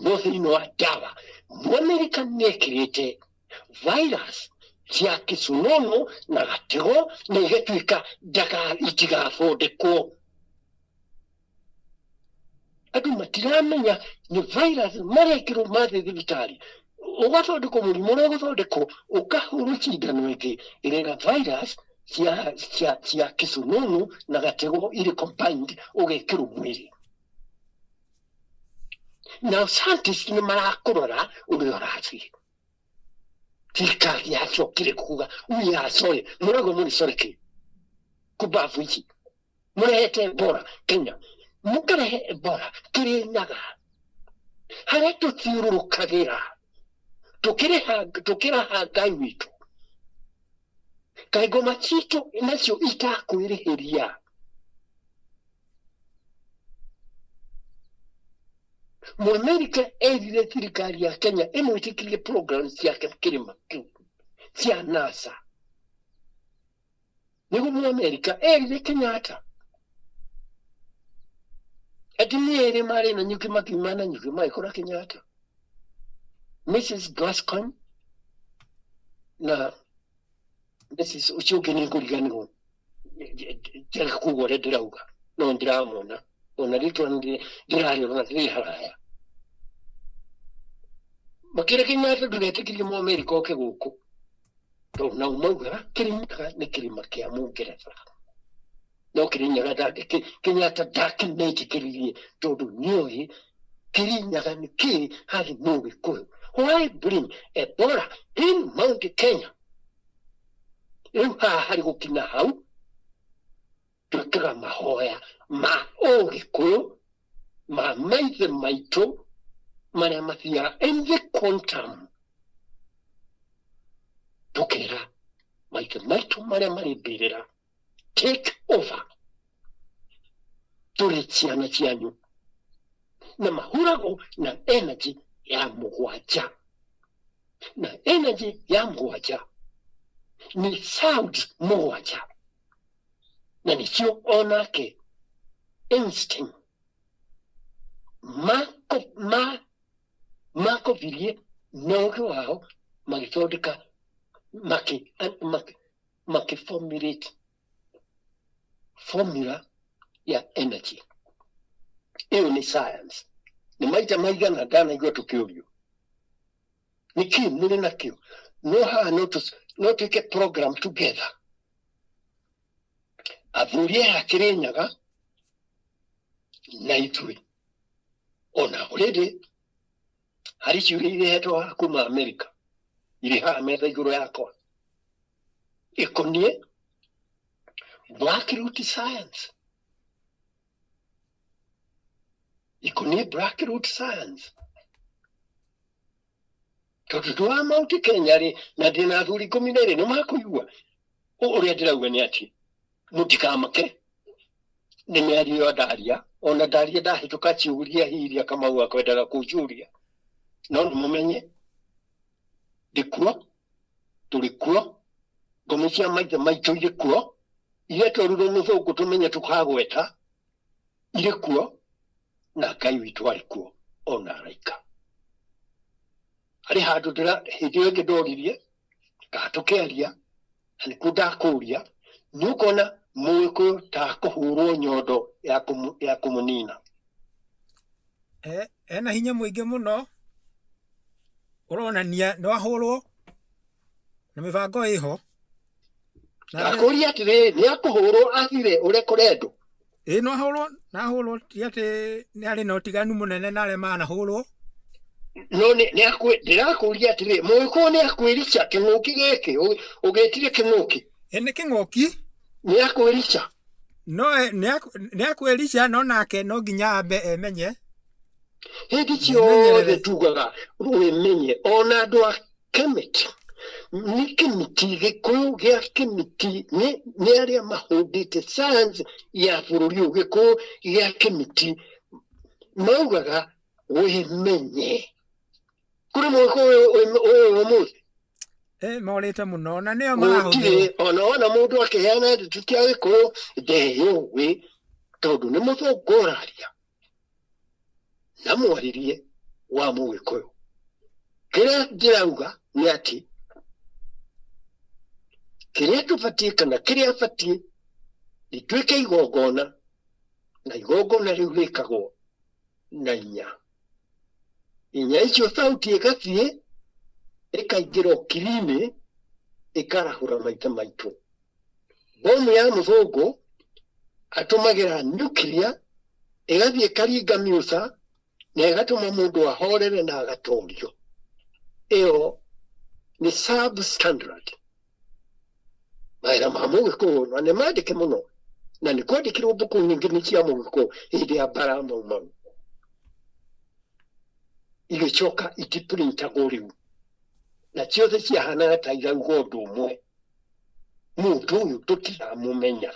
no thĩinĩ wa ndawa Mũamerika nĩ ekĩrĩte virus cia kĩcununu na gatego na igatuĩka ndaga itigathondekwo andũ matiramenya nĩ virus marekĩrwo mathiĩ thibitarĩ ũgathondekwo mũrimũ ũrĩa ũgũthondekwo ũkahũrwo cindano ĩngĩ ĩrĩa ĩna virus cia cia cia kĩcununu na gatego irĩ combined ũgekĩrwo mwĩrĩ na scientist nĩ marakũrora ũrĩa ũrathiĩ thirikari yacokire kuga we are sorry mũrauga mũrĩ sorry kĩ kumbabu ici mũrehete Ebola Kenya mũkarehe Ebola Kĩrĩnyaga harĩa tũthiũrũrũkagĩra tũkĩrĩha tũkĩraha Ngai witũ kaĩ ngoma citũ nacio itakwĩrĩhĩria Mũamerika erire thirikari ya Kenya ĩmwĩtĩkĩrie program ciake kĩrĩma kĩu cia NASA nĩguo Mũamerika erire Kenyatta atumia erĩ marĩ na nyuki makiuma na nyuki magĩkora Kenyatta Mrs. Gascoigne na Mrs. Ũcio ũngĩ nĩ ngũriganĩrwo njage kuga ũrĩa ndĩrauga, no ndĩramona ona rĩtwa ndĩrarĩona rĩ haraya. Makĩra Kenyatta ndũgetĩkĩrie Mũamerika oke gũkũ, tondũ nao maugaga Kĩrĩnyaga nĩ kĩrĩma kĩa Mũngeretha. No Kĩrĩnyaga Kenyatta ndakĩmetĩkĩririe, tondũ nĩoĩ Kĩrĩnyaga nĩ kĩĩ harĩ Mũgĩkũyũ. Why bring Ebola in Mount Kenya? Rĩu haha harĩ gũkinya hau twĩkaga mahoya ma Ũgĩkũyũ ma maithe maitũ marĩa mathiaga in the quantum, tũkera maithe maitũ marĩa marĩ mbĩrĩra, take over, tũrĩ ciana cianyu. Na mahũragwo na energy ya mũgwanja, na energy ya mũgwanja nĩ sound mũgwanja, na nĩcio onake Einstein makobirie na ũgĩ wao, magĩthondeka makĩformulate formula ya energy. Ĩyo nĩ science. Nĩ maita maigana ndanaigua tũkĩũrio nĩkĩ mũrĩ nakĩo, no haha no twĩke program together, athuri aya Kĩrĩnyaga na ithuĩ. Ona already harĩ ciũria irehetwo haha kuma America, irĩ haha metha igũrũ yakwa, ĩkoniĩ black root science, ikoniĩ black root science, tondũ ndũ wa Mount Kenya rĩ, na ndĩna athuri 12 nĩ makũigua ũrĩa ndĩrauga. Nĩ atĩ mũtikamake nĩ mĩario ĩyo ndaria, ona ndaria ndahĩtũka ciũria hiria Kamau akwendaga kũnjũria, no nĩ mũmenye ndĩ kuo, tũrĩ kuo, ngome cia maithe maitũ irĩ kuo, iria twerire mũthũngũ tũmenye tũkagweta irĩ kuo, na Ngai witũ arĩ kuo, ona araika harĩ handũ ndĩra hĩndĩ ĩyo ĩngĩ ndoririe kana tũkĩaria, na nĩkuo ndakũria, nĩ ũkona Mũgĩkũyũ ta kũhũrwo nyondo ya kũmũnina. Ena hinya mũingĩ mũno ũronania no ahũrwo na mĩbango ĩho. Ndakũria atĩrĩrĩ, nĩ akũhũrwo athire ũrĩa kũrendwo? Ĩ, no ahũrwo, na ahũrwo ti atĩ nĩ arĩ na ũtiganu mũnene na arĩa manahũrwo. No nĩ ndĩrakũria atĩrĩrĩ, Mũgĩkũyũ nĩ akwĩrica kĩng'ũki gĩkĩ ũgĩtire kĩng'ũki? Ĩ, nĩ kĩng'ũki. Nĩ akwĩrica? No nĩ akwĩrica, no nake no nginya ambe emenye. Hĩndĩ ciothe tugaga wĩmenye. Ona andũ a Kemet, nĩ Kĩmiti, Gĩkũyũ gĩa Kĩmiti nĩ arĩa mahũndĩte science ya bũrũri ũyũ. Gĩkũyũ gĩa Kĩmiti maugaga wĩmenye. Kũrĩ Mũgĩkũyũ ũyũ ũmũthĩ? Ĩ, morĩte mũno na nĩo gũtirĩ marahũthĩrwo. Ona wona mũndũ akĩheana ndeto cia Gĩkũyũ, ndeyũĩ, tondũ nĩ mũthũngũ ũraria na mwarĩrie wa Mũgĩkũyũ. Kĩrĩa ndĩrauga nĩ atĩ kĩrĩa tũbatiĩ kana kĩrĩa batiĩ rĩtuĩke igongona, na igongona rĩu rĩkagwo na inya inya icio, sauti ĩgathiĩ ĩkaingĩra ũkiri-inĩ, ĩkarahũra maithe maitũ. Bomu ya mũthũngũ atũmagĩra nuclear, ĩgathiĩ ĩkaringa miuca na ĩgatũma mũndũ ahorere na agatorio. Ĩyo nĩ substandard. Mawĩra ma Mũgĩkũyũ na nĩ mandĩke mũno, na nĩ kwandĩkirwo mbuku nyingĩ nĩ cia Mũgĩkũyũ hĩndĩ ya mbara ya Mau Mau, igĩcoka itiprintagwo rĩu, na ciothe ciahanaga ta irauga ũndũ ũmwe: mũndũ ũyũ tũtiramũmenya,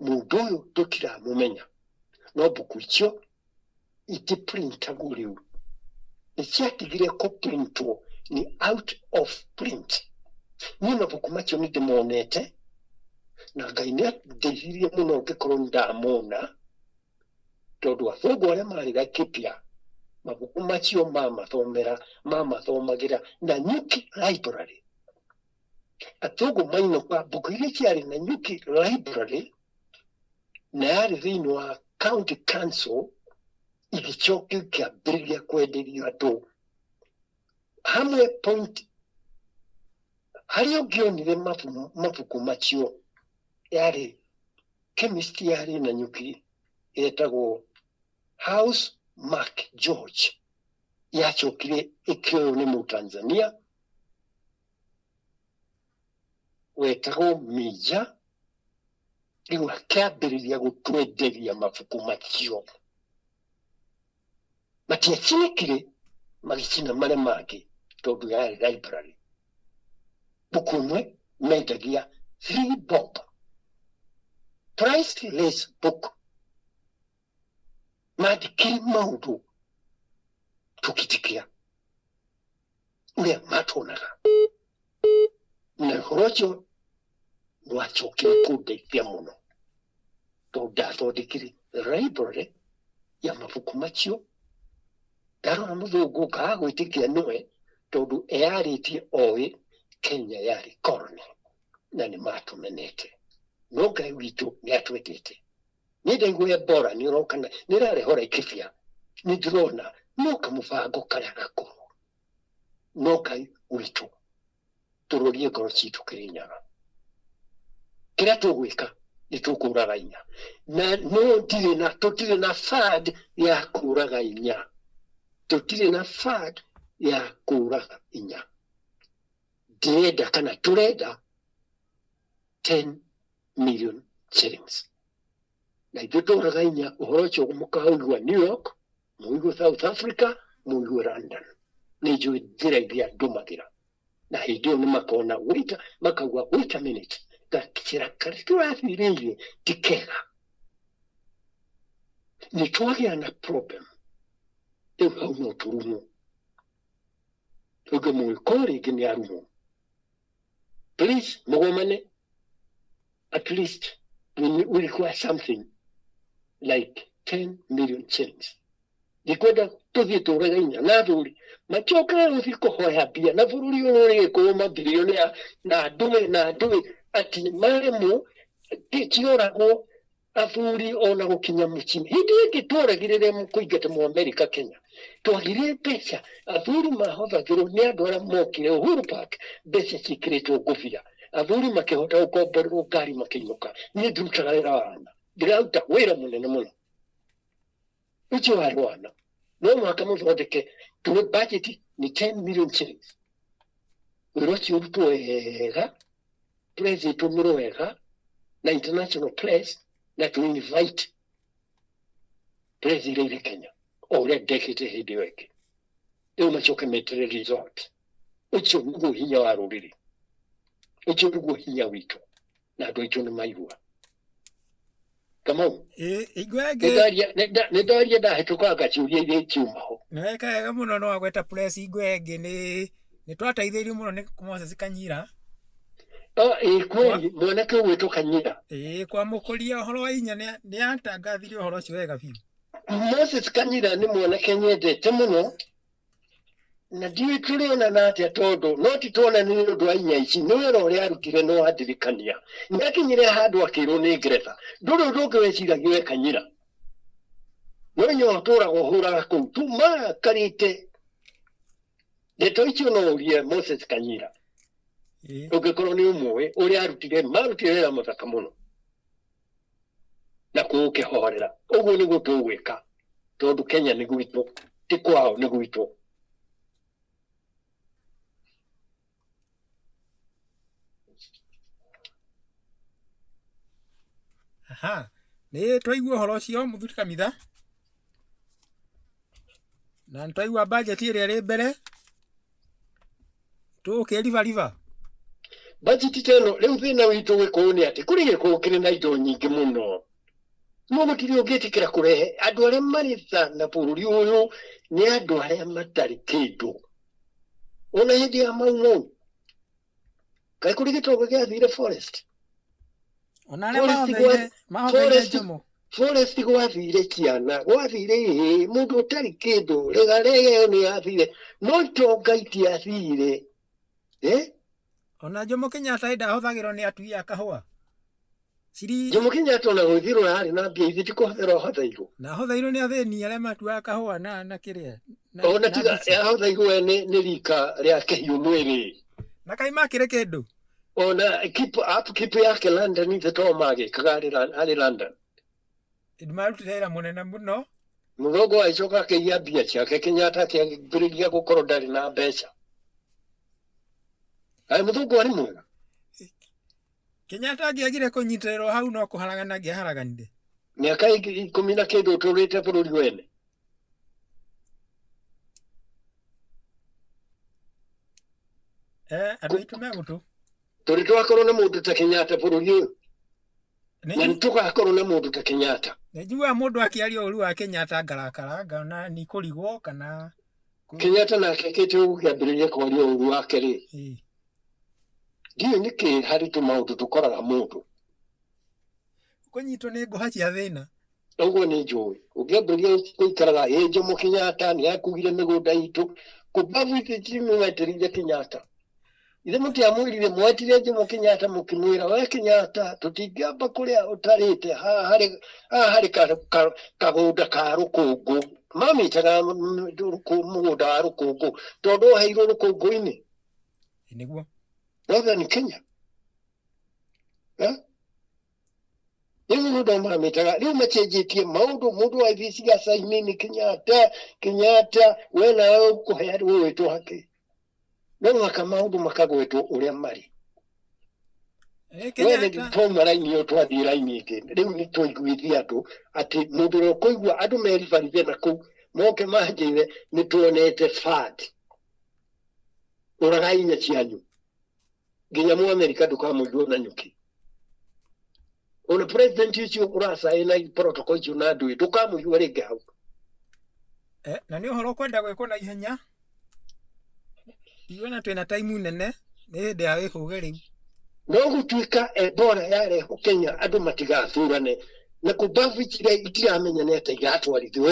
mũndũ ũyũ tũtiramũmenya. No mbuku icio itiprintagwo rĩu, nĩ ciatigire kũprintwo, nĩ out of print. Niĩ mabuku macio nĩ ndĩmonete, na Ngai nĩ andeithirie mũno ngĩkorwo nĩ ndamona, tondũ athũngũ arĩa marĩ Laikipia mabuku macio mamathomera mamathomagĩra na Nyuki Library. Athũngũ mainũka mbuku iria ciarĩ Nanyuki library na yarĩ thĩinĩ wa county council igĩcoka ikĩambĩrĩria kwenderio andũ hamwe point harĩa ũngĩonire mabuku macio yarĩ chemist yarĩ Nanyuki yetagwo House Mark George yacokire ĩkĩoywo nĩ Mũtanzania wetagwo Mija rĩu akĩambĩrĩria gũtwenderia mabuku macio matiacinĩkire magĩcina marĩa mangĩ tondũ yarĩ library mbuku ĩmwe mendagia 3 bob priceless book mandĩkire maũndũ tũkĩtĩkia ũrĩa matuonaga na ũhoro ũcio nĩwacokire kũndeithia mũno tondũ ndathondekire library ya mabuku macio ndarora mũthũngũ ngaga gwĩtĩkia nĩwe tondũ eyarĩtie oĩ Kenya yarĩ colony na nĩ matũmenete no Ngai witũ nĩ atwendete niĩ ndaigua Ebola nĩ ũroka na nĩ ĩrarehwo Laikipia nĩ ndĩrona no kamũbango karĩa gakũrũ no Ngai witũ tũrorie ngoro citũ Kĩrĩnyaga kĩrĩa tũgwĩka nĩ tũkũraga inya na no ndirĩ na tũtirĩ na fund ya kũraga inya tũtirĩ na fund ya kũraga inya ndĩrenda kana tũrenda 10 million shillings na ithuĩ tũraga inya ũhoro ũcio mũkaũigua New York mũigue South Africa mũigue London nĩ njũĩ njĩra iria ndũmagĩra na hĩndĩ ĩyo nĩ makona wait makauga wait a minute gacĩra karĩa tũrathirĩirie ti kega nĩ twagĩa na problem rĩu hau no tũrumwo ũngĩ mũgĩkũyũ rĩngĩ nĩ arumwo please mũgomane at least we require something like 10 million shillings ndikwenda tũthiĩ tũrage inya na athuri macoke gũthiĩ kũhoya mbia na bũrũri ũyũ ũrĩ gĩkũyũ mabilionea na ndũĩ na ndũĩ atĩ maremwo cioragwo athuri ona gũkinya mũciĩ hĩndĩ ĩngĩ tworagire rĩrĩa kũingata mũamerika Kenya twagire mbeca athuri mahothagĩrwo nĩ andũ arĩa mokire Uhuru Park mbeca ciĩkĩrĩtwo ngũbia athuri makĩhota gũkomborerwo ngari makĩinũka niĩ ndirutaga wĩra wa ana ndĩraruta wĩra mũnene mũno ũcio warĩ wana no mũhaka mũthondeke tũwe budget nĩ 10 million shillings wĩra ũcio ũrutwo wega press ĩtũmĩrwo wega na international press na to invite press iria irĩ Kenya o ũrĩa ndekĩte hĩndĩ ĩyo ĩngĩ rĩu macoke metere result ũcio nĩguo hinya wa rũrĩrĩ ũcio nĩguo hinya witũ na andũ aitũ nĩ maigua Kamau Hingo ĩngĩ nĩ ndaria ndahĩtũka ngaciũria iria ikiuma ho nĩ weka wega mũno no wagweta press hingo ĩngĩ nĩ twateithĩirio mũno nĩ Moses Kanyira Ĩĩ kweli mwanake ũgwĩtwo Kanyira ĩĩ kwamũkũria ũhoro wa inya nĩ atangathire ũhoro ũcio wega biũ Moses Kanyira nĩ mwanake nyendete mũno na ndiũĩ tũrĩonana atĩa tondũ no ti tuonane nĩ ũndũ wa inya ici nĩ wĩra ũrĩa arutire nĩ wandirikania nĩ akinyire handũ akĩrwo nĩ ngeretha ndũrĩ ũndũ ũngĩ weciragia we Kanyira no inya ũtũraga ũhũraga kũu tu marakarĩte ndeto icio no ũrie Moses Kanyira ũngĩkorwo nĩ ũmũĩ ũrĩa arutire marutire wĩra mũthaka mũno na kũũkĩhorera ũguo nĩguo tũgwĩka tondũ Kenya nĩ gwitũ ti kwao nĩ gwitũ Aha, nĩ twaigua ũhoro ũcio mũthuri Kamitha na nĩ twaigua budget ĩrĩa ĩrĩ mbere tũgũkĩribariba budget ta ĩno rĩu thĩna witũ gĩkũyũ nĩ atĩ kũrĩ gĩkũyũ kĩrĩ na indo nyingĩ mũno no gũtirĩ ũngĩtĩkĩra kũrehe andũ arĩa marĩ tha na bũrũri ũyũ nĩ andũ arĩa matarĩ kĩndũ ona hĩndĩ ya Mau Mau kaĩ kũrĩ gĩtonga gĩathire forest ona arĩa mahotheire Jomo forest gwathire ciana gwathire ihĩĩ mũndũ ũtarĩ kĩndũ rĩgarege ĩyo nĩ yathire no itonga itiathire eh? Ona Jomo Kenyatta hĩndĩ ahũthagĩrwo nĩ atui a kahũa. Ciri Jomo Kenyatta ona gwĩthirwo yarĩ na mbia ithe ti kũhũthĩrwo ahũthĩirwo. Na ahũthĩirwo nĩ athĩni arĩa matuaga kahũa na kĩrĩa. Na, Ona na tiga mbici. ahũthĩirwo we nĩ rika rĩa kĩhiũ mwĩrĩ. Na kaĩ makĩrĩ kĩndũ. Ona keep upkeep yake London ithe to magĩkaga arĩ London. Marutire wĩra mũnene mũno. Mũthũngũ agĩcoka akĩiya mbia ciake Kenyatta akĩambĩrĩria gũkorwo ndarĩ na mbeca. Aĩ mũthũngũ arĩ mwega. Kenyatta angĩagire kũnyitĩrĩrwo hau no kũharagana angĩaharaganire. Mĩaka 10 na kĩndũ ũtũrĩte bũrũri wene. Andũ aitũ me gũtũ. Tũrĩ twakorwo na mũndũ ta Kenyatta bũrũri ũyũ. Na nĩ tũgakorwo na mũndũ ta Kenyatta. Nĩ njiguaga mũndũ akĩaria ũru wa Kenyatta ngarakara ngona nĩ kũrigwo kana Kenyatta nake akĩte gũkĩambĩrĩria kwaria ũru wake rĩ. Ndiũĩ nĩkĩ harĩ tũmaũndũ tũkoraga mũndũ. Kũnyitwo nĩ ngũha cia thĩna. Ũguo nĩ njũĩ. Ũngĩambĩrĩria gũikaraga ĩ Jomo Kenyatta nĩ akuire mĩgũnda itũ. Kumbavu ici nĩmwetereire Kenyatta. Ithe mũtiamwĩrire mwetire Jomo Kenyatta mũkĩmwĩra we Kenyatta tũtingĩamba kũrĩa ũtarĩte haha harĩ kagũnda ka rũkũngũ. Mamĩtaga mũgũnda wa rũkũngũ tondũ oheirwo rũkũngũ-inĩ. Nĩguo. Northern Kenya. Rĩu mũndũ mamĩtaga rĩu macenjetie maũndũ mũndũ wa ithiĩ cigaca-inĩ nĩ Kenyatta Kenyatta we nawe ũkũhe ũgwĩtwo hakĩ. No mũhaka maũndũ makagwetwo ũrĩa marĩ. We nĩ twauma raini ĩyo twathiĩ raini ĩngĩ. Rĩu nĩ twaiguithia andũ atĩ mũndũ ũrĩa ũkũigua andũ meribarithie na kũu moke manjĩre nĩ tuonete fund. Ũragai inya cianyu. Nginya mu Amerika ndũkamũigua na nyuki. Ona president ũcio ũracaina protocol icio na ndũĩ ndũkamũigua rĩngĩ hau. Na nĩ ũhoro ũkwenda gwĩkwo na ihenya. Ndiona twĩna time nene nĩ hĩndĩ ya wĩhũge rĩu. No gũtuĩka Ebola yarehwo Kenya andũ matigathurane na kumbavu itiramenya nĩ atĩa iratwarithio.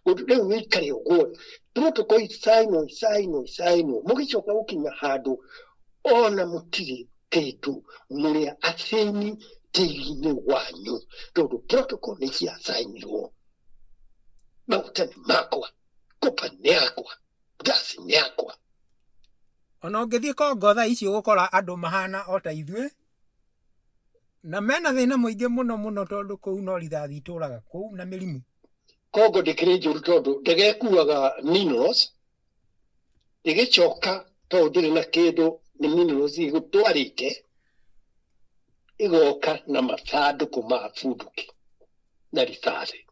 Rĩu wĩikare ũguo protocol isainwo isainwo isainwo mũgĩcoka gũkinya handũ ona mũtirĩ kĩndũ mũrĩ athĩni tĩri-inĩ wanyu tondũ protocol nĩ ciacainirwo. Maguta nĩ makwa, kopa nĩ yakwa, gas nĩ yakwa. Ona ũngĩthiĩ Kongo thaa ici ũgũkora andũ mahana o ta ithuĩ na mena thĩna mũingĩ mũno mũno tondũ kũu no rithathi itũraga kũu na mĩrimũ. Kongo ndĩkĩrĩ njũru tondũ ndege ĩkuaga minerals ĩgĩcoka tondũ ndĩrĩ na kĩndũ nĩ minerals ĩgũtwarĩte ĩgoka na mathandũkũ ma bunduki na rithathi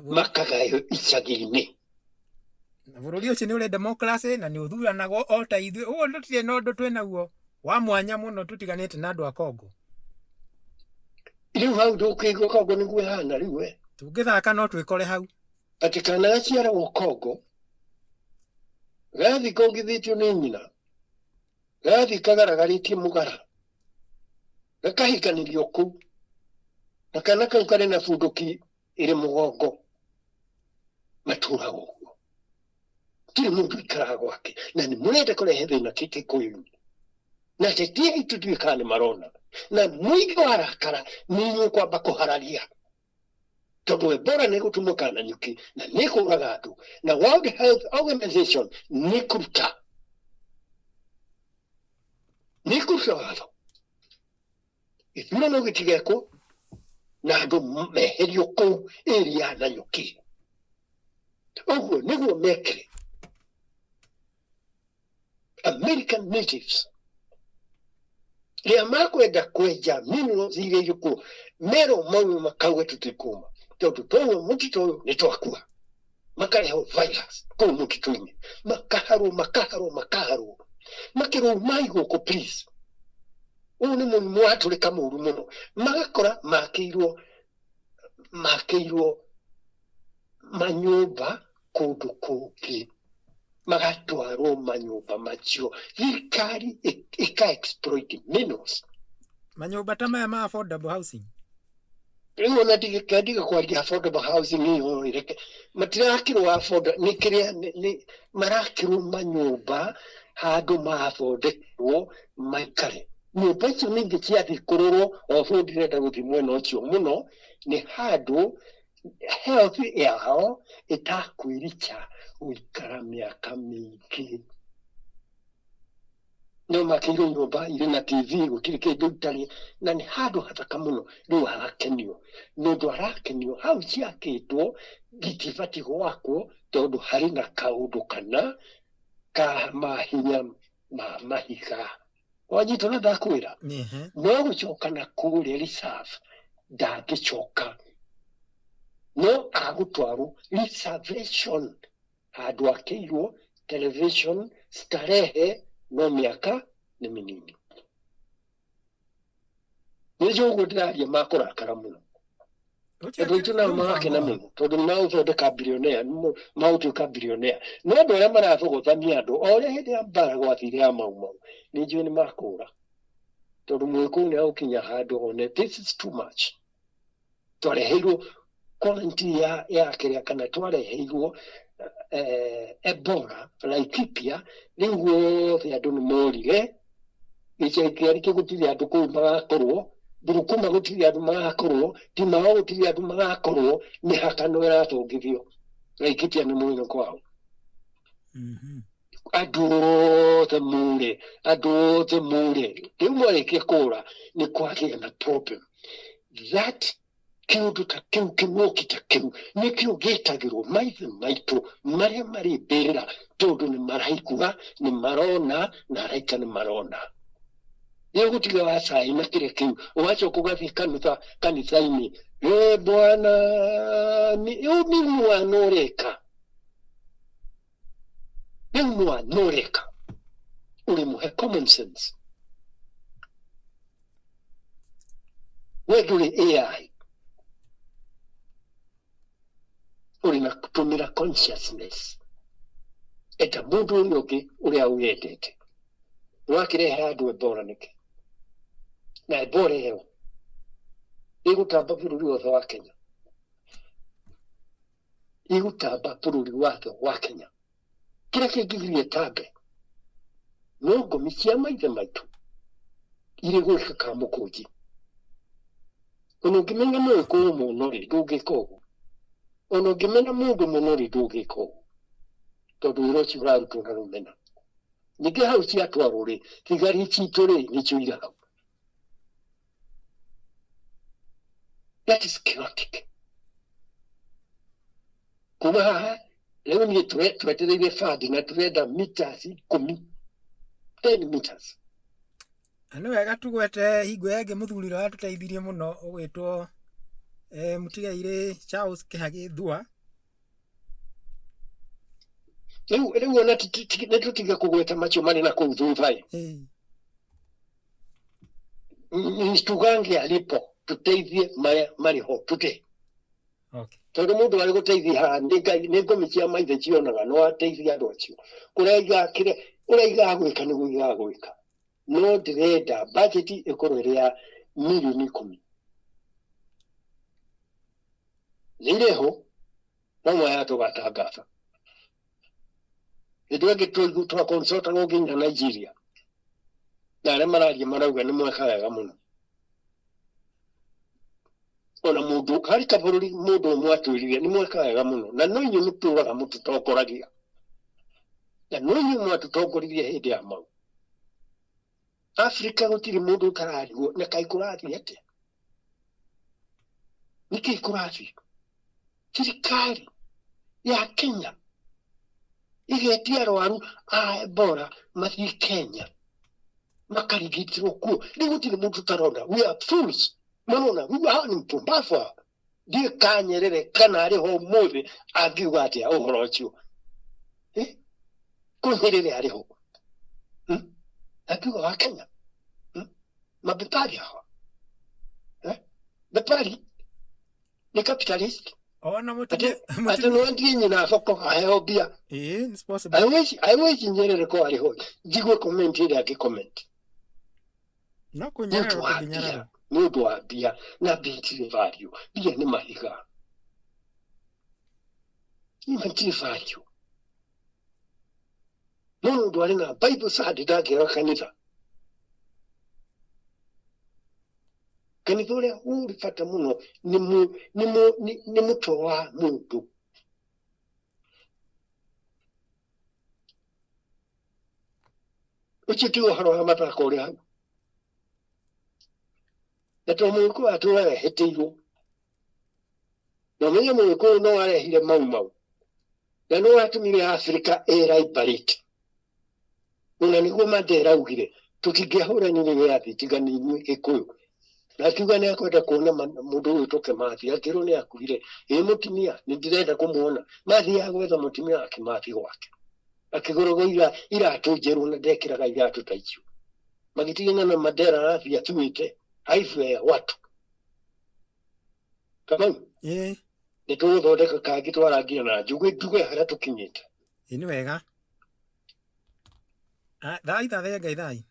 makagayo icagi-inĩ. Na bũrũri ũcio nĩ ũrĩ democracy na nĩ ũthuranagwo o ta ithuĩ ũguo tũtirĩ na ũndũ twĩ naguo wa mwanya mũno tũtiganĩte na andũ a Kongo. Rĩu hau ndũkĩigua Kongo nĩguo ĩhana rĩu we. Tũngĩthaka no twĩkore hau. Atĩ kana gaciaragwo Kongo gathiĩ kongithĩtio nĩ nyina gathiĩ kagaragarĩtie mũgara gakahikanĩrio kũu na kana kau karĩ na bunduki ĩrĩ mũgongo matũraga ũguo tirĩ mũndũ ikaraga gwake na nĩ mũrenda kũrehe thĩna Gĩkũyũ-inĩ na ateti aitũ ndiũĩ kana nĩ marona na mũingĩ warakara nĩ inyuĩ kwamba kũhararia tondũ Ebola nĩ ĩgũtumũka na nyuki na nĩ ĩkũraga andũ na World Health Organization nĩ kũruta watho gĩthurano gĩtigekwo na andũ meherio kũu area na nyuki ũguo nĩguo mekire American natives rĩa makwenda kwenja minerals iria irĩ kuo merwo maume makauga tũtikuma tondũ twauma mũtitũ ũyũ nĩ twakua makarehwo virus kũu mũtitũ-inĩ makaharwo makaharwo makaharwo makĩrwo umai gũkũ please ũyũ nĩ mũrimũ watũrĩka mũru mũno magakora makĩirwo manyũmba kũndũ kũngĩ magatwarwo manyũmba macio thirikari ĩka exploit minerals manyũmba ta maya ma affordable housing rĩu ona ndiga kwaria affordable housing ĩyo ĩreke matirakĩrwo affordable nĩ kĩrĩa nĩ marakĩrwo manyũmba Handũ mathondekwo maikare. Nyũmba icio ningĩ ciathiĩ kũrorwo, although ndirenda gũthiĩ mwena ũcio mũno, nĩ handũ health yao ĩtakwĩrikya gũikara mĩaka mĩingĩ. No makĩirwo nyũmba irĩ na TV, gũtirĩ kĩndũ itarĩ, na nĩ handũ hathaka mũno. Rĩu harakenio nĩ ũndũ harakenio hau ciakĩtwo gĩtibatiĩ gwakwo tondũ harĩ na kaũndũ kana ka mahinya ma mahiga. Wanyitwo na ndakwĩra? Ehe. No gũcoka na kũrĩa reserve ndangĩcoka, no agũtwarwo reservation handũ akĩirwo television starehe, no mĩaka nĩ mĩnini. Nĩ njũĩ ũguo ndĩraria makũrakara mũno. Ũcio Andũ aitũ nao nĩ marakena mũbango. Mũno tondũ nĩ magũthondeka billionaire, magũtuĩka billionaire. No andũ arĩa marathogothania andũ o ũrĩa hĩndĩ ya mbara gwathire ya Mau Mau, nĩ njũĩ nĩ makũra tondũ Mũgĩkũyũ nĩ agũkinya handũ one this is too much. Twareheirwo quarantine ya kĩrĩa kana twareheirwo Ebola Laikipia, rĩu guothe andũ nĩ morire. Gĩcagi kĩarĩ gũtirĩ andũ kũu magakorwo, Thurukuma gũtirĩ andũ magakorwo, Timao gũtirĩ andũ magakorwo, mĩhaka no ĩratũngithio. Laikipia nĩ mũino kwao. Andũ othe mũre, andũ othe mũre. Rĩu mwarĩkia kũra nĩ kwagĩa na problem that kĩũndũ ta kĩu, kĩng'ũki ta kĩu nĩkĩo gĩtagĩrwo maithe maitũ marĩa marĩ mbĩrĩra, tondũ nĩ maraigua, nĩ marona, na araika nĩ marona. Nĩ ũgũtiga wa cai na kĩrĩa kĩu, ũgacoka ũgathiĩ kanitha, kanitha-inĩ, e bwana rĩu mwana ũreka, rĩu mwana ũreka ũrĩ mũhe common sense. We ndũrĩ AI, ũrĩ na tũmĩra consciousness. Eta mũndũ ũrĩa ũngĩ ũrĩa wendete. Wakĩrehe andũ Ebola nĩkĩ? Na Ebola ĩyo ĩgũtamba bũrũri wothe wa Kenya, ĩgũtamba bũrũri wothe wa Kenya. Kĩrĩa kĩngĩgiria ĩtambe no ngomi cia maithe maitũ irĩ gwĩka ka mũkũnji. Ona ũngĩmenya mũgĩkũyũ mũno rĩ, ndũngĩka ũguo. Ona ũngĩmena mũndũ mũno rĩ, ndũngĩka ũguo, tondũ wĩra ũcio ũrarutwo na rũmena. Ningĩ hau ciatwarwo rĩ, thigari citũ rĩ nĩcio irĩ hau. That is chaotic. Kuma haha rĩu niĩ twetereire fund na tũrenda meters 10, 10 meters. Na nĩ wega tũgwete hingo ĩyo ĩngĩ mũthuri ũrĩa watũteithirie mũno ũgwĩtwo mũtigairĩ Charles Kĩhagĩ Thua. Rĩu ona nĩ tũtige kũgweta macio marĩ na kũu thutha ĩ. Tugange alipo tuteithie marĩa marĩ ho today. Tondũ mũndũ arĩ gũteithia haha nĩ Ngai, nĩ ngomi cia maithe cionaga no ateithie andũ acio. Kũrĩa igakĩre, ũrĩa igagwĩka nĩguo igagwĩka. No ndĩrenda budget ĩkorwo ĩrĩ ya mirioni 10. Nĩ irĩho no maya tũgatangatha. Hĩndĩ ĩyo ĩngĩ twaconsultagwo nginya Nigeria, na arĩa mararia marauga nĩ mweka wega mũno. Ona mũndũ harĩ kabũrũri mũndũ ũmwe atwĩrire nĩ mweka wega mũno, na no inyuĩ mũtũraga mũtũtongoragia, na no inyuĩ mwatũtongoririe hĩndĩ ya Mau. Afrika gũtirĩ mũndũ ũtararigwo na kaĩ kũrathiĩ atĩa, nĩkĩ kũrathiĩ. Thirikari ya Kenya ĩgetia arwaru a Ebola mathiĩ Kenya makarigitĩrwo kuo. Rĩu gũtirĩ mũndũ ũtarona we are fools, marona rĩu hawa ni mpumbavu hawa. Ndiĩ ka Nyerere kana arĩ ho ũmũthĩ angiuga atĩa ũhoro ũcio? Eh? Kũ Nyerere arĩ ho? Hmm? Angiuga wa Kenya? Hmm? Mabepari hawa, eh? Bepari nĩ capitalist. Ona Atĩ mũtumia atĩ mũtumia no endie nyina thoko aheo mbia. Ĩĩ, it's possible. I wish Nyerere ko arĩ ho njigue comment ĩrĩa angĩ comment. No nĩ ũndũ kũnyararwo wa mbia. tũngĩnyararwo. Nĩ ũndũ wa mbia, na mbia itirĩ value. Mbia nĩ mahiga, matirĩ value. No mũndũ arĩ na Bible study ndangĩaga kanitha. Kanitha ũrĩa ũrĩ bata mũno nĩ mũ- nĩ mũ- nĩ- nĩ mũtwe wa mũndũ. Ũcio ti ũhoro wa mathako ũrĩ hau. Na to Mũgĩkũyũ atũraga ehĩtĩirwo. Na ũmenye Mũgĩkũyũ no arehire Mau Mau. Na no atũmire Africa ĩ-liberate. Ona nĩguo Mandela augire tũtingĩahũranire wĩyathi tiga nĩ inyuĩ Gĩkũyũ. Na akiuga nĩ akwenda kuona mũndũ ũgwĩtwo Kĩmathi, akĩrwo nĩ akuire. Ĩ mũtumia, nĩ ndĩrenda kũmuona. Mathiaga gwetha mũtumia wa Kĩmathi gwake. Akĩgũragwo iratũ njerũ na ndekĩraga iratũ ta icio. Magĩtigana na Mandela arathiĩ atuĩte aibu ya watu. Kamau, Ĩĩ, nĩ tũgũthondeka kangĩ twarangia na njuge njuge harĩa tũkinyĩte. Ĩĩ nĩ wega. Ah, Thai thathaya Ngai thai.